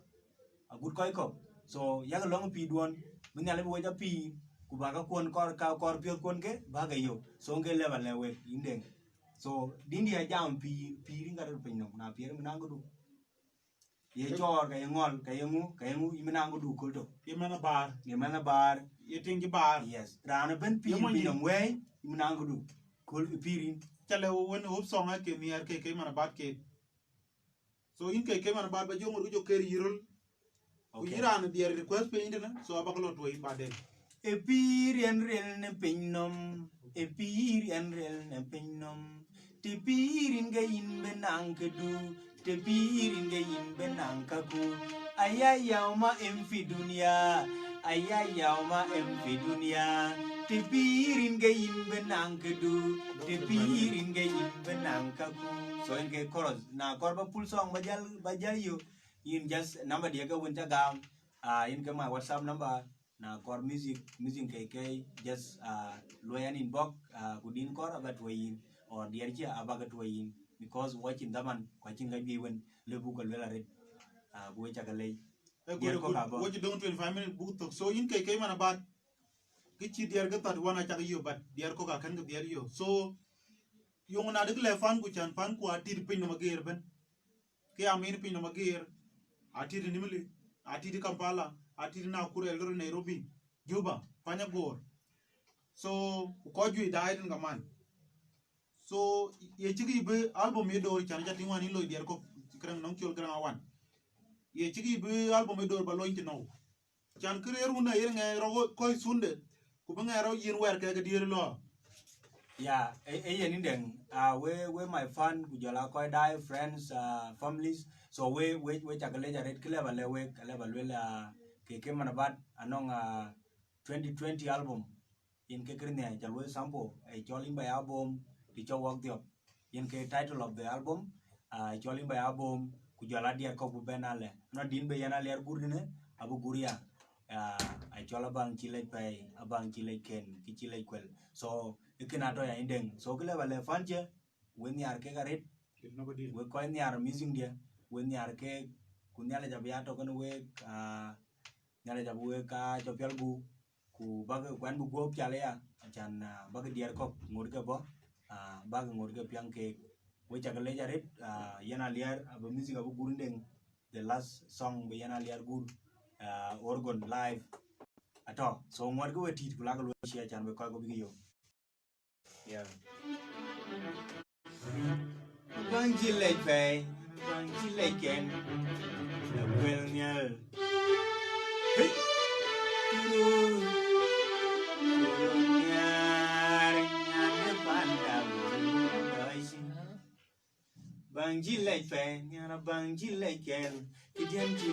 agut kɔc kɔ̈k. So yak lɔ̈ŋ pïïrduɔn, bï Nhialic bï we cɔk pïïr, ku bäk käkuɔn kɔɔr, ka kɔɔr piɔ̈thkuɔn ke, bäk ke yök. So ke lëu ba lɛ̈k wek yïn Deŋ. So dïn diɛ̈ jam pïïr, pïïr yïn ka rɔt piny nɔm, na pïïr yïn bï naŋ këdu. Ye cɔɔr, ka ye ŋɔl, ka ye ŋu, ka ye ŋu, yïn bï naŋ këdu kööl tök. Ye mɛnh abaar. Ye mɛnh abaar. Ye tiŋ cï baar. Yes. Raan ëbën pïïr piny nɔm wɛ̈ɛ̈i, yïn bï naŋ këdu kööl pïïr yïn. Ca lɛ̈k wën ɣöp song ake nhiɛɛr ke, ke man abaat ke. So yïn ke, ke man abaat ba jɔ ŋot ke jɔ ker yï röl. Ku yï raan diɛɛr request piny tënë, so abak lɔ tuɔi baden. Ë pïïr yen ril në piny nɔm, ë pïïr yen ril në piny nɔm. Të pïïr yïn ke yïn bï naŋ këdu, të pïïr yïn ke yïn bï naŋ käku. Aya yauma em fi dunia, aya yauma em fi dunia. Të pïïr yïn ke yïn bï naŋ këdu, të pïïr yïn ke yïn bï naŋ käku. So yen ke chorus, na kɔɔr ba full song ba jäl, ba jäl yök, yïn just number diɛ̈ ke wën ca gam, ah, yïn ke my WhatsApp number. Na kɔɔr music, music ke, ke just, ah, luɔi an inbox, ah, ku dïn kɔɔr aba tuɔi yïn, or diɛɛr cia aba ke tuɔi yïn, because wɔ cïn dhaman, ku acïn ka juëc wën lëu buk ke luel arët, ah, ku we ca ke lec. Eh, diɛɛr kɔ̈k abɔ̈. Wɔ cï döŋ twenty five minutes buk thök. So yïn ke, ke man abaat, kë cï diɛɛr ke thirty one acak yök, but diɛɛr kɔ̈k akën ke diɛɛr yök. So yöŋ na dïk lɛ fan ku can fan ku atit piny nɔm ageer ëbën. Ke amin piny nɔm ageer, atit Nimule, atit Kampala, atit Nakuru, Eldoret, Nairobi, Juba, Panyagor. So ku kɔc juëc daai tën kaman. So ye cïk yï bï album ye door, can ca tïŋ wän yïn loi diɛɛr kɔ̈k, kërɛŋ nɔŋ col kërɛŋ awan. Ye cïk yï bï album ye door ba lony tënou? Can kë rëër wun aye ŋɛɛr rɔt kɔc Sunday, ku bï ŋɛɛr rɔt yïn wɛ̈ɛ̈r kek diëër lɔ. Ya, e, e yen yïn Deŋ, ah, we, we my fan, ku jɔl a kɔc daai, friends, ah, families. So we, we, we ca ke lec arët, kë lëu ba lɛ̈k wek, kë lëu ba luel, ah, ke, ke man abaat anɔŋ, ah, twenty twenty album. Yen ke kërë nhiac ca luɔi sample, ë cɔl yïn ba ya bom, të cɔk wak dhiɔp. Yen ke title of the album, ah, cɔl yïn ba ya bom, ku jɔl a diɛɛr kɔ̈k bï bɛ̈n alɛ. Nɔn dïn bï yɛn aliɛr gur dïnë, abï gur ya, ah, a cɔl abaŋ cï lec pɛi, abaŋ cï lec ken, kë cï lec kuel. So ë kën atɔ̈ ya yïn Deŋ. So kë lëu ba lɛ̈k fan cië, we nhiaar kek arët, we kɔc nhiaar music diɛ̈, we nhiaar kek, ku Nhialic abï ya tɔ̈ kenë wek, ah, Nhialic abï wek ka cɔk pial gup, ku bäk kuɛn bï guɔ̈p pial aya, acan, ah, bäk diɛɛr kɔ̈k ŋot ke bɔ̈, ah, bäk ŋot ke piɛŋ keek. We ca ke lec arët, ah, yɛn aliɛr abï music abï gur yïn Deŋ, the last song bï yɛn aliɛr gur, ah, organ live atɔ̈. So ŋuɔt ke we tït ku lak luɔi share acan we kɔc kɔ̈k bïk yök. Yeah. Abaŋ cï lec pɛi, abaŋ cï lec kɛn, na kuel nhial. Hey! Turu, turu nhial, nyan de panda, turu dɔc. Abaŋ cï lec pɛi, nhiar abaŋ cï lec kɛn, kë diɛn cï.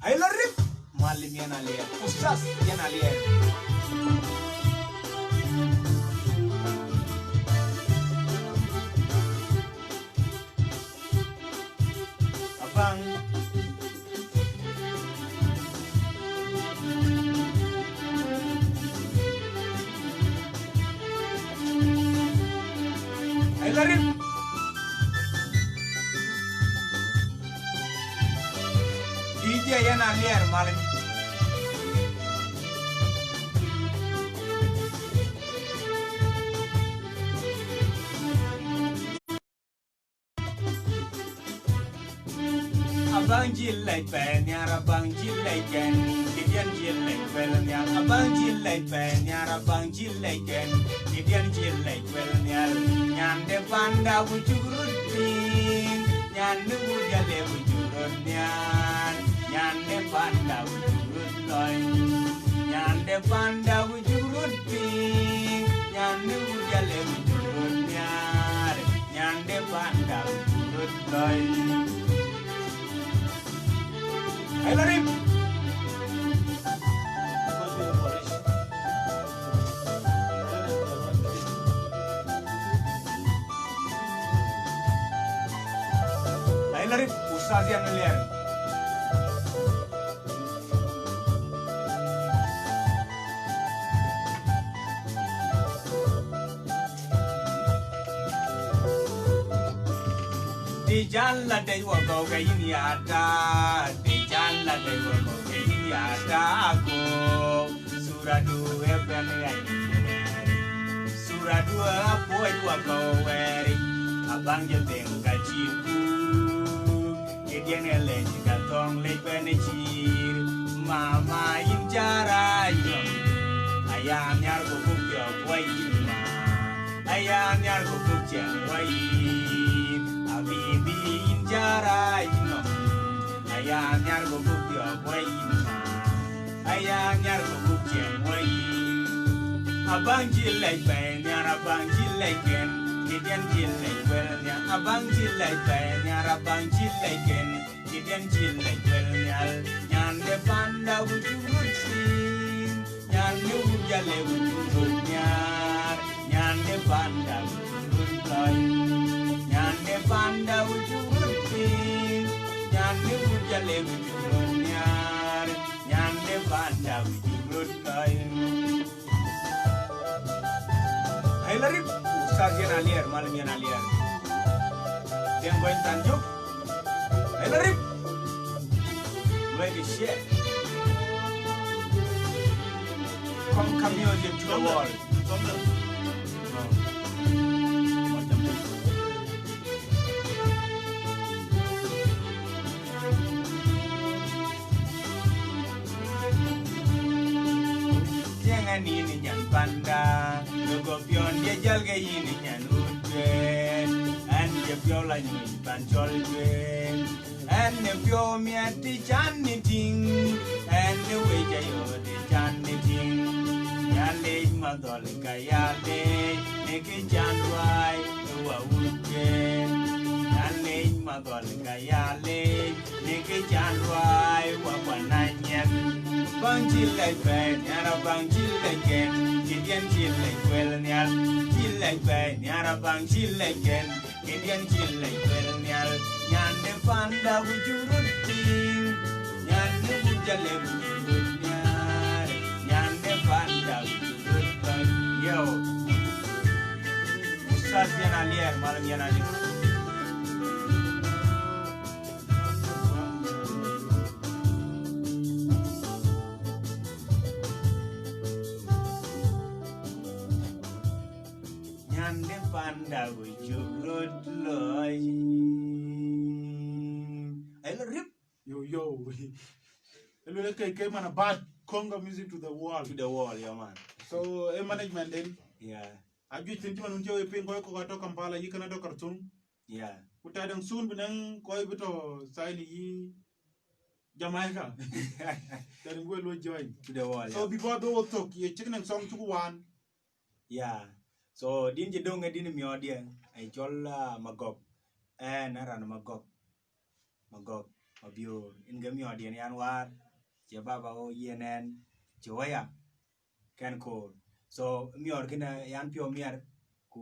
Ai lɔ rip, Mwalimu yɛn aliɛɛr, Ustaz yɛn aliɛɛr. Abaŋ. Ai lɔ rip. D J yɛn aliɛɛr malin. Abaŋ cï lec pɛi nhiar, abaŋ cï lec kɛn, kë diɛn cï lec kuel nhial. Abaŋ cï lec pɛi nhiar, abaŋ cï lec kɛn, kë diɛn cï lec kuel nhial. Nyan de panda ku cuk röt piŋ, nyan de wut jale ku cuk röt nhiar, nyan de panda ku cuk röt lɔny, nyan de panda ku cuk röt piŋ, nyan de wut jale ku cuk röt nhiar, nyan de panda ku cuk röt lɔny. Hello, Rip. Rip, Ustaz Yan Alier. Di jan la dei wa gau ga yin ya ta, di jan la dei wa gau ga yin ya ta ko. Suradu e ben ya yin. Suradu a poi wa gau weri, abang je ben ga chi ku. Ke diɛn e lec ka thong lec ben e chir. Mama yin jara yin. Aya nyar ko buk yo wa yin ma. Aya nyar ko buk chen wa yin. Abibi yin jara yin. Aya nyar ko buk yo wa yin ma. Aya nyar ko buk chen wa yin. Abang jil lec ben nyar abang jil lec ken. Ke diɛn jil lec ben nyar abang jil lec ben nyar abang jil lec ken. Kiden cil lec wel nhial, nyande panda wucu rut piny, nyande wujale wucu rut nhiar, nyande panda wucu rut lɔny, nyande panda wucu rut piny, nyande wujale wucu rut nhiar, nyande panda wucu rut lɔny. Hey, la rip, Ustaz Yan Alier, Malam Yan Alier. Dem goin tan juk. Hey, la rip. Ready, shit. Come, come music to the world. Tiɛŋ ɛn yïn nyan panda, yökö piɔ̈n diɛ jäl ke yïn nyan wut juëët. Ɛn jɛ piɔ̈u la nyuc pan cɔl juëët. Ɛn ë piɔ̈u miɛt ti can ni tïŋ, ɛn ë wec ayöt ti can ni tïŋ. Nhialic madhɔl ka ya lec, në kë can ruai ë wa wut juëët. Nhialic madhɔl ka ya lec, në kë can ruai wa kuan anyiɛth. Baŋ cï lɛc bɛ̈ɛ̈i nhiar abaŋ cï lɛc kɛn, cï diɛn cï lɛc kuɛl nhial. Cï lɛc bɛ̈ɛ̈i nhiar abaŋ cï lɛc kɛn, cï diɛn cï lɛc kuɛl nhial. Nyande panda ku cuk röt tïŋ, nyande ku jale ku cuk röt nhiar. Nyande panda ku cuk röt bäny. Yo. Ustaz Yan Alier, Malam Yan Alier. Nyande panda ku cuk röt lɔc. Ayo rip. Yo, yo. Elwe ke, ke man a bad Congo music to the world. To the world, yeah, man. So, e management den. Yeah. Ajuëc thïn cï man wun cï we piŋ kɔc kɔ̈k atɔ̈ Kampala, yï kën atɔ̈ Khartoum. Yeah. Ku tɛ̈dɛ̈ŋ soon bï nɛ̈ŋ kɔc bï tɔ̈ Saini yï Jamaica. Tɛ̈dɛ̈ŋ we lo join. To the world, so yeah. Before bï wo thök, ye cïk nɛ̈ŋ song cuk wan. Yeah. So, din cï döŋ ë din miɔɔrdiɛ̈, ë cɔl, ah, Magɔk. Ɛn, ë raan Magɔk. Magɔk, Mabiöör. Yen ke miɔɔrdiɛ̈n yan waar, cie baba wo yen ɛn, cie waya. Kɛn koor. So, miɔɔr kënë yan piɔ̈u miɛr, ku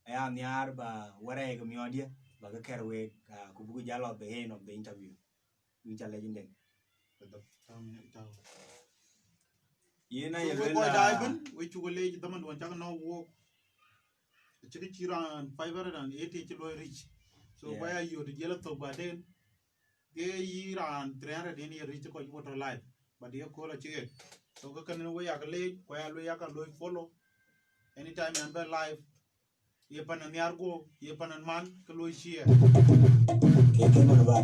aya nhiaar ba wärɛɛk miɔɔrdiɛ̈, ba ke kɛ̈r week, ah, ku buk jal lɔ the end of the interview. Wïc ca lɛc yïn den. Yen aye lueel, ah, we cuk leec dhaman duɔn cak nɔ̈k wok. Acï kë cï raan five hundred and eighty cï luɔi reach. So, yeah, ba ya yöt jiël athök baden. Ke yï raan three hundred yen ye reach kɔc wot tɔ̈ live. But ye kööl acï ɣet. So, ke kënë we yak leec, ku ya lueel yak luɔi follow. Anytime yan bɛ live. Ye pan nhiar guɔ, ye pan man, ke luɔi share. Ke ke man ba,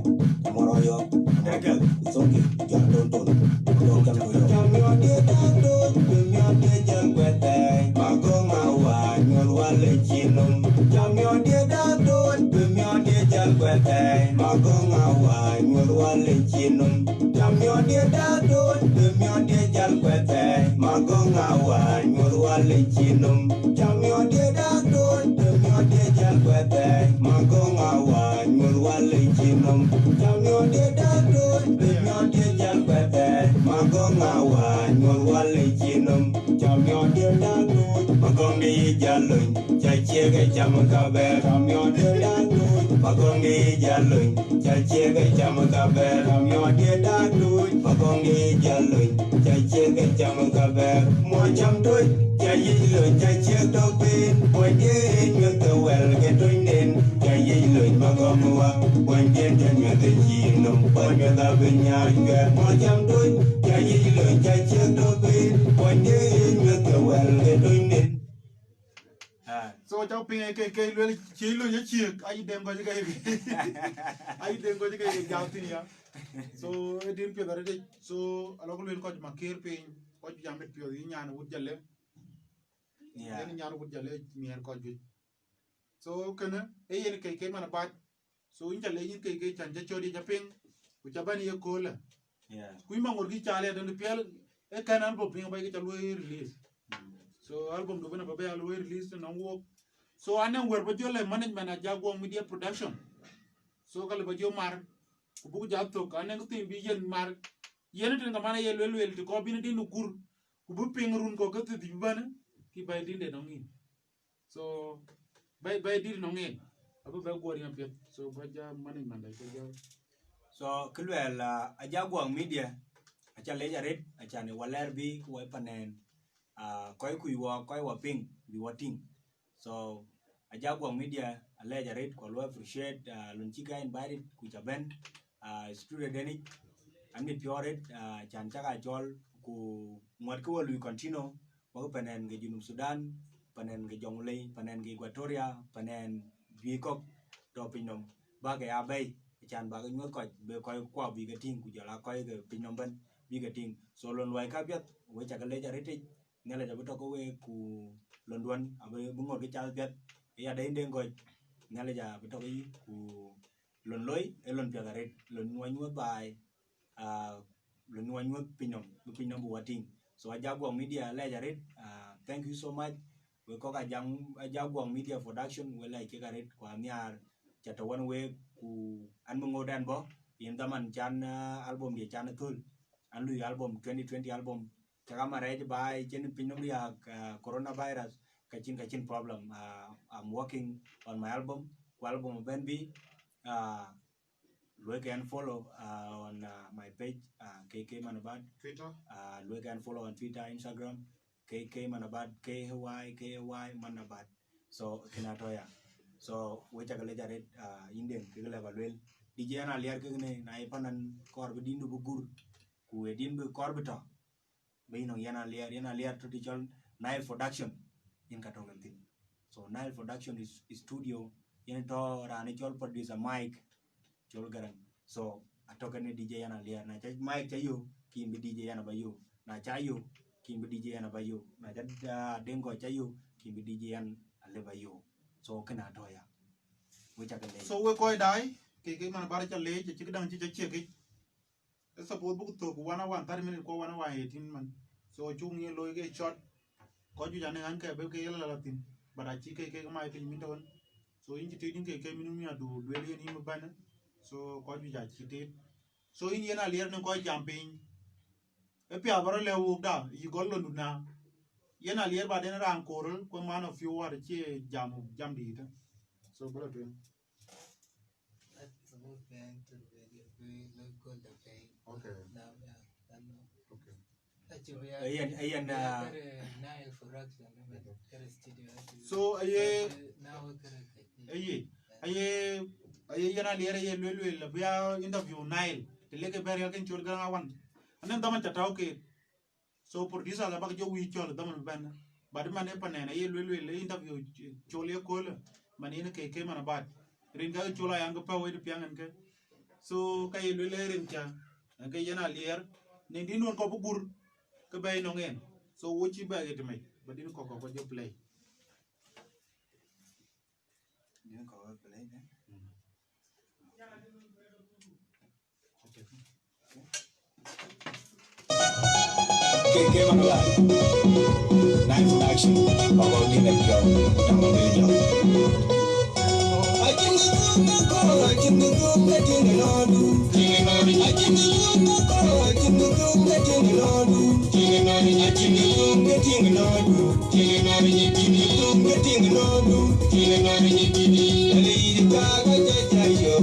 moro yo, moro ke, songi, jor don don, don jam yo. Jam yo de da don, jam yo de jal kwete, magong awa, nyol wale chinum. Jam yo de da don, jam yo de jal kwete, magong awa, nyol wale chinum. Jam yo de da don, jam yo de jal kwete, magong awa, nyol wale chinum. Jam yo de da don, jam yo de jal kwete, magong awa, nyol wale chinum. Jam yo de da don, jam yo de jal kwete, magong awa, nyol wale chinum. Jam yo de da don, magong de jal lony, cha chiege jam ka be. Jam yo de da don, Magong di jalony, ca ciek cam ka ber, am yo die da tuc. Magong di jalony, ca ciek cam ka ber. Mo cam tuc, ca yic lony, ca ciek dok pin. Mo die nyuth ke wel ke tuny den, ca yic lony magong wa. Mo die ten nyuth e chin num, mo nyuth a bin nya juer. Mo cam tuc, ca yic lony, ca ciek dok pin. Mo die nyuth ke wel ke tuny den. Ah. So, cak piŋ ë ke, ke luel cï lony aciek, ayi deŋ gɔc ke, ayi deŋ gɔc ke, ke jal thïn ya. So, ë din piɛth arëtic. So, alɔk luel kɔc ma kër piny, kɔc jam mit piɔth, yï nyan wut jale. Yeah. Yen nyan wut jale miɛr kɔc juëc. So, kënë, ë yen ke, ke man abac. So, yïn ca leec yïn ke, ke can ca cɔ̈t yï ca piŋ, ku ca bɛ̈n ye köölë. Yeah. Ku yïn ba ŋot kï ca leec tënë piɛl, ë kɛn album piŋ ba yï ke ca luɔi release. Mm. So, album du bɛ̈n aba bɛ ya luɔi release tënë nɔŋ wok. So, anɛŋ wɛ̈r ba jɔl ë management Ajak Guɔŋ Media Production. So, ka lë ba jɔ mar, ku buk ja thök, anɛŋ thim bï yen mar. Yen tënë ka man aye luel luel, të kɔɔr bïn din ë gur, ku bï piŋ run kɔ̈k ke thiëth bï bɛ̈n, kï ba ye din de nɔŋ yïn. So, bɛ̈i, bɛ̈i dït nɔŋ en, abï bɛ guɔ̈r yɛn piɛth. So, ba ja management da, ba ja. So, kë luɛɛl, ah, Ajak Guɔŋ Media, aca leec arët, acan ë wä lɛɛr bï ku wai panɛn, ah, kɔc kuc wɔ, kɔc wɔ piŋ, bï wɔ tïŋ. So, Ajak Guɔŋ Media, alɛɛc arët, ku aluɔi appreciate, ah, lon cï ka invited, ku ca bɛ̈n, ah, studio denic, amit piɔ̈ɔ̈r arët, ah, can cak a cɔl, ku ŋuɔt kë wɔ lui continue, wak panɛn ke Junub Sudan, panɛn ke Jonglei, panɛn ke Equatoria, panɛn juëc kɔ̈k tɔ̈ piny nɔm, bäk ke ya bɛ̈i, acan bäk ke nyuɔ̈th kɔc, bï kɔc kuɔ bï ke tïŋ, ku jɔl aa kɔc ke piny nɔm bɛ̈n bï ke tïŋ. So, lon luɔi ka piɛth, wek ca ke leec arëtic, Nhialic abï tɔ̈ ke wek, ku londuɔ̈n abï, bï ŋot ke cath piɛth, ë ya dɛ̈ yïn deŋ gɔc, Nhialic abï tɔ̈ ke yï, ku lon loi, ë lon piɛth arët, lon wä nyuɔ̈th baai, ah, lon wä nyuɔ̈th piny nɔm, bï piny nɔm bï wä tïŋ. So, Ajak Guɔŋ Media, alɛɛc arët, ah, thank you so much. Wek kɔ̈k Ajak, Ajak Guɔŋ Media Production, wek lɛɛc kek arët, ku anhiaar ca tɔ̈ wän wek, ku an bï ŋot ɛn bɔ̈, yen dhaman can, ah, album diɛ can ë thöl. An lui album, twenty twenty album, cak ama rɛɛc baai, cïn piny nɔm riääk, ah, coronavirus, ka cïn, ka cïn problem. Ah, I'm working on my album, ku album bɛ̈n bï, ah, luɔi ke ɛn follow, uh, on, uh, my page, uh, K K Manabat. Twitter? Uh, luɔi ke ɛn follow on Twitter, Instagram, K K Manabat, K Y, K Y Manabat. So, kënë atɔ̈ ya. So, wek ca ke leec arët, uh, yïn deŋ, kek lɛ ba luel. D J, an aliɛr kek ne, na ye panan kɔɔr bï din du bï gur, ku ye din bï kɔɔr bï tɔ̈. Bï yïn nɔŋ yen aliɛr, yen aliɛr tɔ̈ të cɔl Nile Production, yen ka tɔ̈ kën thïn. So Nile Production is, is studio, yen tɔ̈ raan ë cɔl producer Mike, cɔl Garang. So atɔ̈ kën D J yen aliɛr, na ca Mike ca yök, kïn bï D J yen aba yök. Na ca yök, kïn bï D J yen aba yök. Na ca, ah, Deŋ Gɔc ca yök, kïn bï D J yen alë ba yök. So kënë atɔ̈ ya. Wek ca ke leec. So wek kɔc daai, ke, ke man bar ca leec, cï këdäŋ cï ca ciek yic. Ë suppose buk thök one hour thirty minute ku one hour eighteen man. So cuk ŋiɛc looi ke short. Kɔc juëc anëŋ an ke bï ke ye la la thïn. But acï ke, ke mai piny min tɔ̈ wën. So yïn cï tëëc yïn ke, ke min mi adu lueel yen yïn bï bɛ̈n. So kɔc juëc acï tëëc. So yïn yen aliɛr në kɔc jam piny. Ë piath bä rɔ lɛ̈k wok da, yï gɔl londu na. Yen aliɛr ba den raan koor, ku man of few word cie jam, jam dïït. So bä rɔ tueŋ. Okay. Okay. Ayen, ayen, ah, so aye, aye, aye yen aliɛr aye luel luel, abï ya interview Nile, të lek ë bɛ̈r ya kën col gäŋ awan. Anɛn dhaman ca tɔ̈u ke. So producers abak jɔ wic cɔl dhaman bɛ̈n. But man ë panɛn aye luel luel ë interview col ye köölë. Man yen ke, ke man abat. Rin ka col ayan ke pɛ̈u ë piaŋ en ke. So ka ye luel ë rin ca. En ke yen aliɛr. Nin din won kɔp gur. Ke bɛ̈i nɔŋ en. So wo cï bɛ̈ ɣet mec. But din kɔk kɔk jɔ play. Din kɔk play de. K K Manuel. Nice action. Baba Odinga Joe. Baba Odinga Joe.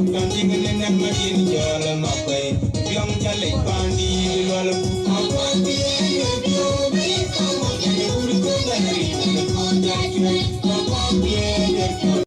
Kan tïŋ në nɛ̈k Madiŋ cɔl Makuei, Biɔŋ ca lec paandït Lual Buk.